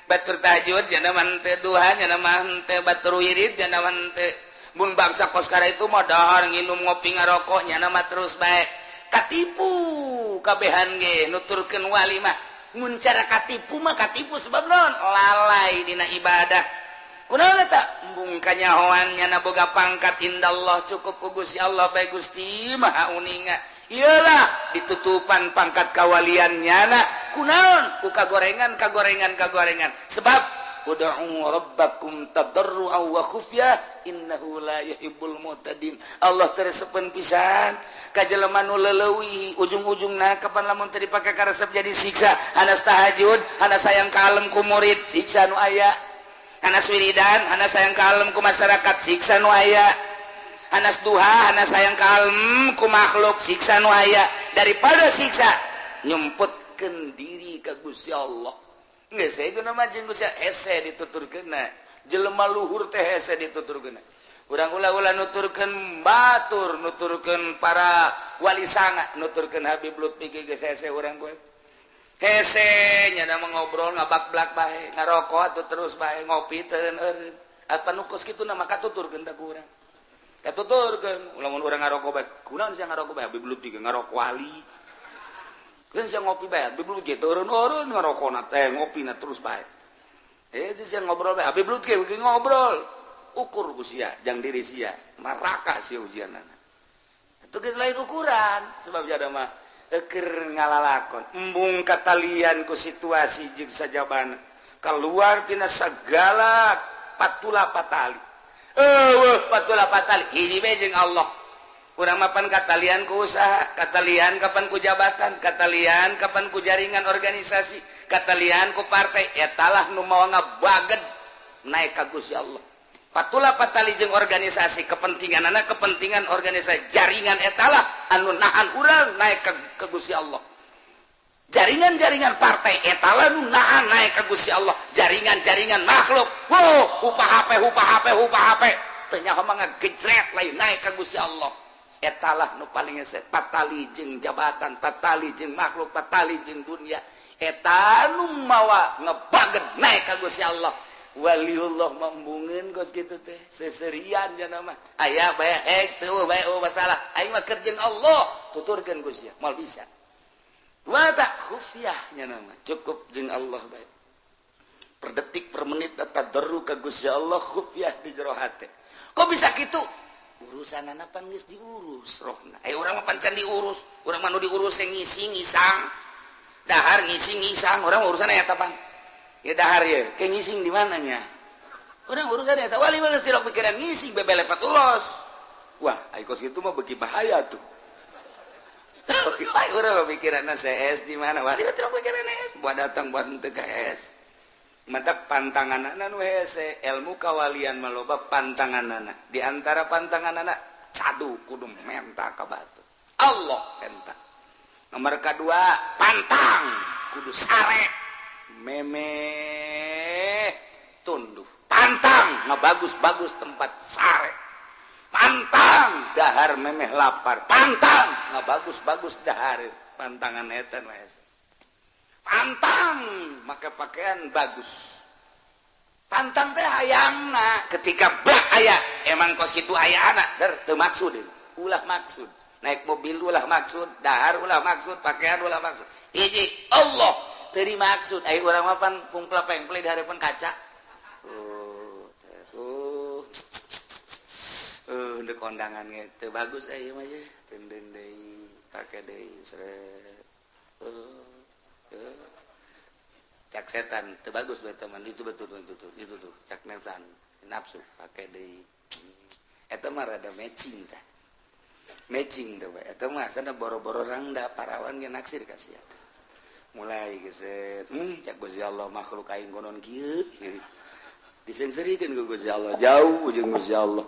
batur tahajud nya nama henteu duha nya nama henteu batur wirid nya nama henteu. Mun bangsa koskara itu mah dahar nginum ngopi ngarokok nya nama terus bae katipu kabehan ge nuturkeun wali mah. Mun cara katipu mah katipu sebab naon lalai dina ibadah. Kunaon eta embung kanyahoan nya boga pangkat indallah cukup ku Gusti Allah bae Gusti Maha uninga. Iyalah ditutupan pangkat kawalian nyana kunaon ku kagorengan kagorengan kagorengan sebab ud'u rabbakum tadarruan wa khufyah innahu la yuhibbul mu'tadin. Allah teresepeun pisan ka jelema nu leuwih ujung-ujungna kapan lamun teu dipake karesep jadi siksa. Hanas tahajud, hanas sayang kalem ku murid, siksa nu aya. Hanas wiridan, hanas sayang kalem ku masyarakat, siksa nu aya. Hanas duha, hanas sayang kalem ku makhluk, siksa nu aya. Daripada siksa nyumputkeun diri ka Gusti Allah. Geus saya guna mah jeung Gusti hese dituturkeunna. Jelema luhur teh hese dituturkeunna. Urang ulah-ulah nuturkeun batur, nuturkeun para wali sanga, nuturkeun Habib Lutfi geus hese urang gue. Hese nya mah ngobrol ngabak-blak bae, ngarokok atuh terus bae, ngopi teu eureun. Apa nu kos kitu na maka tuturkeun ta ku urang. Katuturkeun, lamun urang ngarokok bae, kunaon sia ngarokok bae Habib Lutfi ngarokok wali. Kan sia ngopi bae, Habib Lutfi eureun-eureun ngarokona teh ngopina terus bae. Itu sia ngobrol bae, Habib Lutfi ngobrol. Ukur ku sia, jang diri sia, neraka sia ujianana. Itu geus lain ukuran, sebab jada mah keur ngalalakon, embung katalian ku situasi jeung sajabana. Keluar tina segala patula patali. Eueuh patula patali hiji we jeung Allah. Urang mapan katalian ku usaha, katalian kapan ku jabatan, katalian kapan ku jaringan organisasi, katalian ku partai, etalah nu mawa ngabaged naik ka Gusti Allah. Patula patali jeung organisasi, kepentingan anak, kepentingan organisasi, jaringan etalah anu nahan urang naik ke Gusti Allah. Jaringan-jaringan partai etalah nu nahan naik ka Gusti Allah. Jaringan-jaringan makhluk, wow, upah HP, upah HP, upah HP, teu nyaho mah ngagejret lain naik ka Gusti Allah. Etalah nu paling hese, patali jeung jabatan, patali jeung makhluk, patali jeung dunia. Eta nu mawa ngebaged naik ka Gusti Allah. Waliullah mambungeun kos kitu teh, seserian nya mah. Aya bae hek teu bae masalah. Aing mah keur jeung Allah, tuturkeun ku sia, moal bisa. Wa tak khufyah nya mah, cukup jeung Allah bae. Per detik per menit tadarru ka Gusti Allah khufyah di jero hate. Kok bisa kitu? Urusanana pan geus diurus rohna. Urang mah pan can diurus, urang mah nu diurus ngisi ngisang. Dahar ngisi ngisang, urang urusan eta pan. Ya dahar ya, ke ngising di mananya? Urang urusan eta wali mah geus tilok pikiran ngising bebelepet los. Wah, ai kos kitu mah beuki bahaya tuh. Urang mah pikiranna CS di mana? Wali mah tilok pikiran S, buat datang buat henteu ka S. Matak pantanganana nu hese, ilmu kawalian mah loba pantanganana. Di antara pantanganana cadu kudu menta ka batu. Allah menta. Nomor kedua, pantang kudu sare. Memeh tunduh. Pantang ngabagus-bagus tempat sare. Pantang dahar memeh lapar. Pantang ngabagus-bagus dahar. Pantangan eta nu hese. Pantang make pakaian bagus. Pantang teh hayangna ketika bah aya emang kos kitu aya anak der teu maksud ulah maksud naik mobil ulah maksud dahar ulah maksud pakaian ulah maksud hiji Allah teu dimaksud ai urang mah pan pungpla pengple di hareupeun kaca deuk kondangan ge teu bagus ai mah ye teunden deui pake deui sret cak setan teu bagus bae teman itu betul itu tuh cak nafsan nafsu pake deui eta mah rada matching tah matching teh eta mah sana boro-boro rangda parawan ge naksir ka sia mulai geus cak Gusti Allah makhluk aing konon kieu disengserikeun ku Gusti Allah jauh jeung Gusti Allah.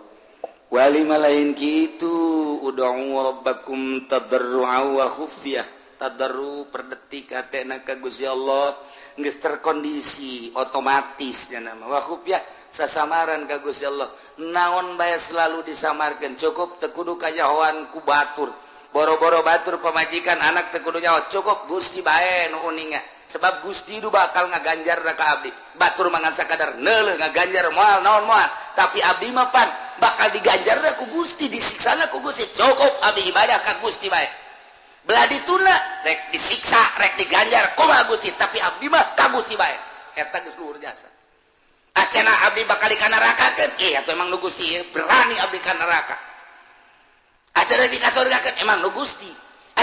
Wali mah lain kitu ud'u rabbakum tadarru'a wa khufyah. Tadarru per detik hatena ka Gusti Allah geus terkondisi otomatis nya nama wa khufyah sasamaran ka Gusti Allah naon bae selalu disamarkeun cukup teu kudu kanyahoan ku batur boro-boro batur pamajikan anak teu kudu nyaho cukup Gusti bae nu uninga sebab Gusti du bakal ngaganjar ka abdi batur mangan sakadar neuleuh ngaganjar moal naon moal tapi abdi mah pan bakal diganjar ku Gusti disiksana ku Gusti cukup abdi ibadah ka Gusti bae belah dituna rek disiksa rek diganjar kumaha Gusti tapi abdi mah ka Gusti bae eta geus luhur jasa acena abdi bakal ka nerakakeun atuh emang nu Gusti berani abdi ka neraka acena di kasurgakeun emang nu Gusti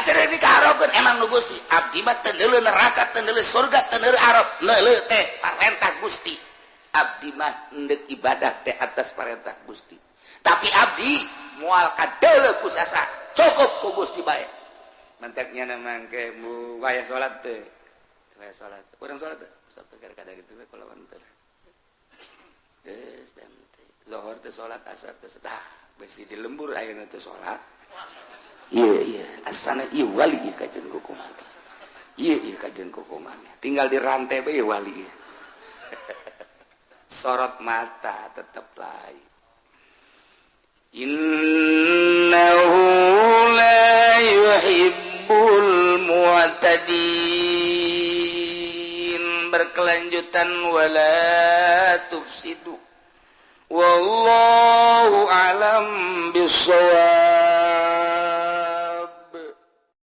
Acara dikaharapkeun emang nu Gusti abdi mah teu neuleuh neraka, teu neuleuh surga, teu neuleuh Arab, neuleuh teh parentah Gusti. Abdi mah endek ibadah teh atas parentah Gusti, tapi abdi moal kadeuleuh ku sasa, cukup ku Gusti bae. Mantaknya mangke mu wayah salat teh, wayah salat urang salat teh sok kadang gitu we kulawan teh geus dan lohor teh salat, asar teh dah besi di lembur ayeuna teh salat. Iya iya, asana iya wali, iya kajian kukumaha, iya iya kajian kukumaha, tinggal di rantai bae wali iya. Sorot mata tetap lain. Innahu la yuhibbul mu'tadin. Berkelanjutan wala tufsidu. Wallahu alam bissawab.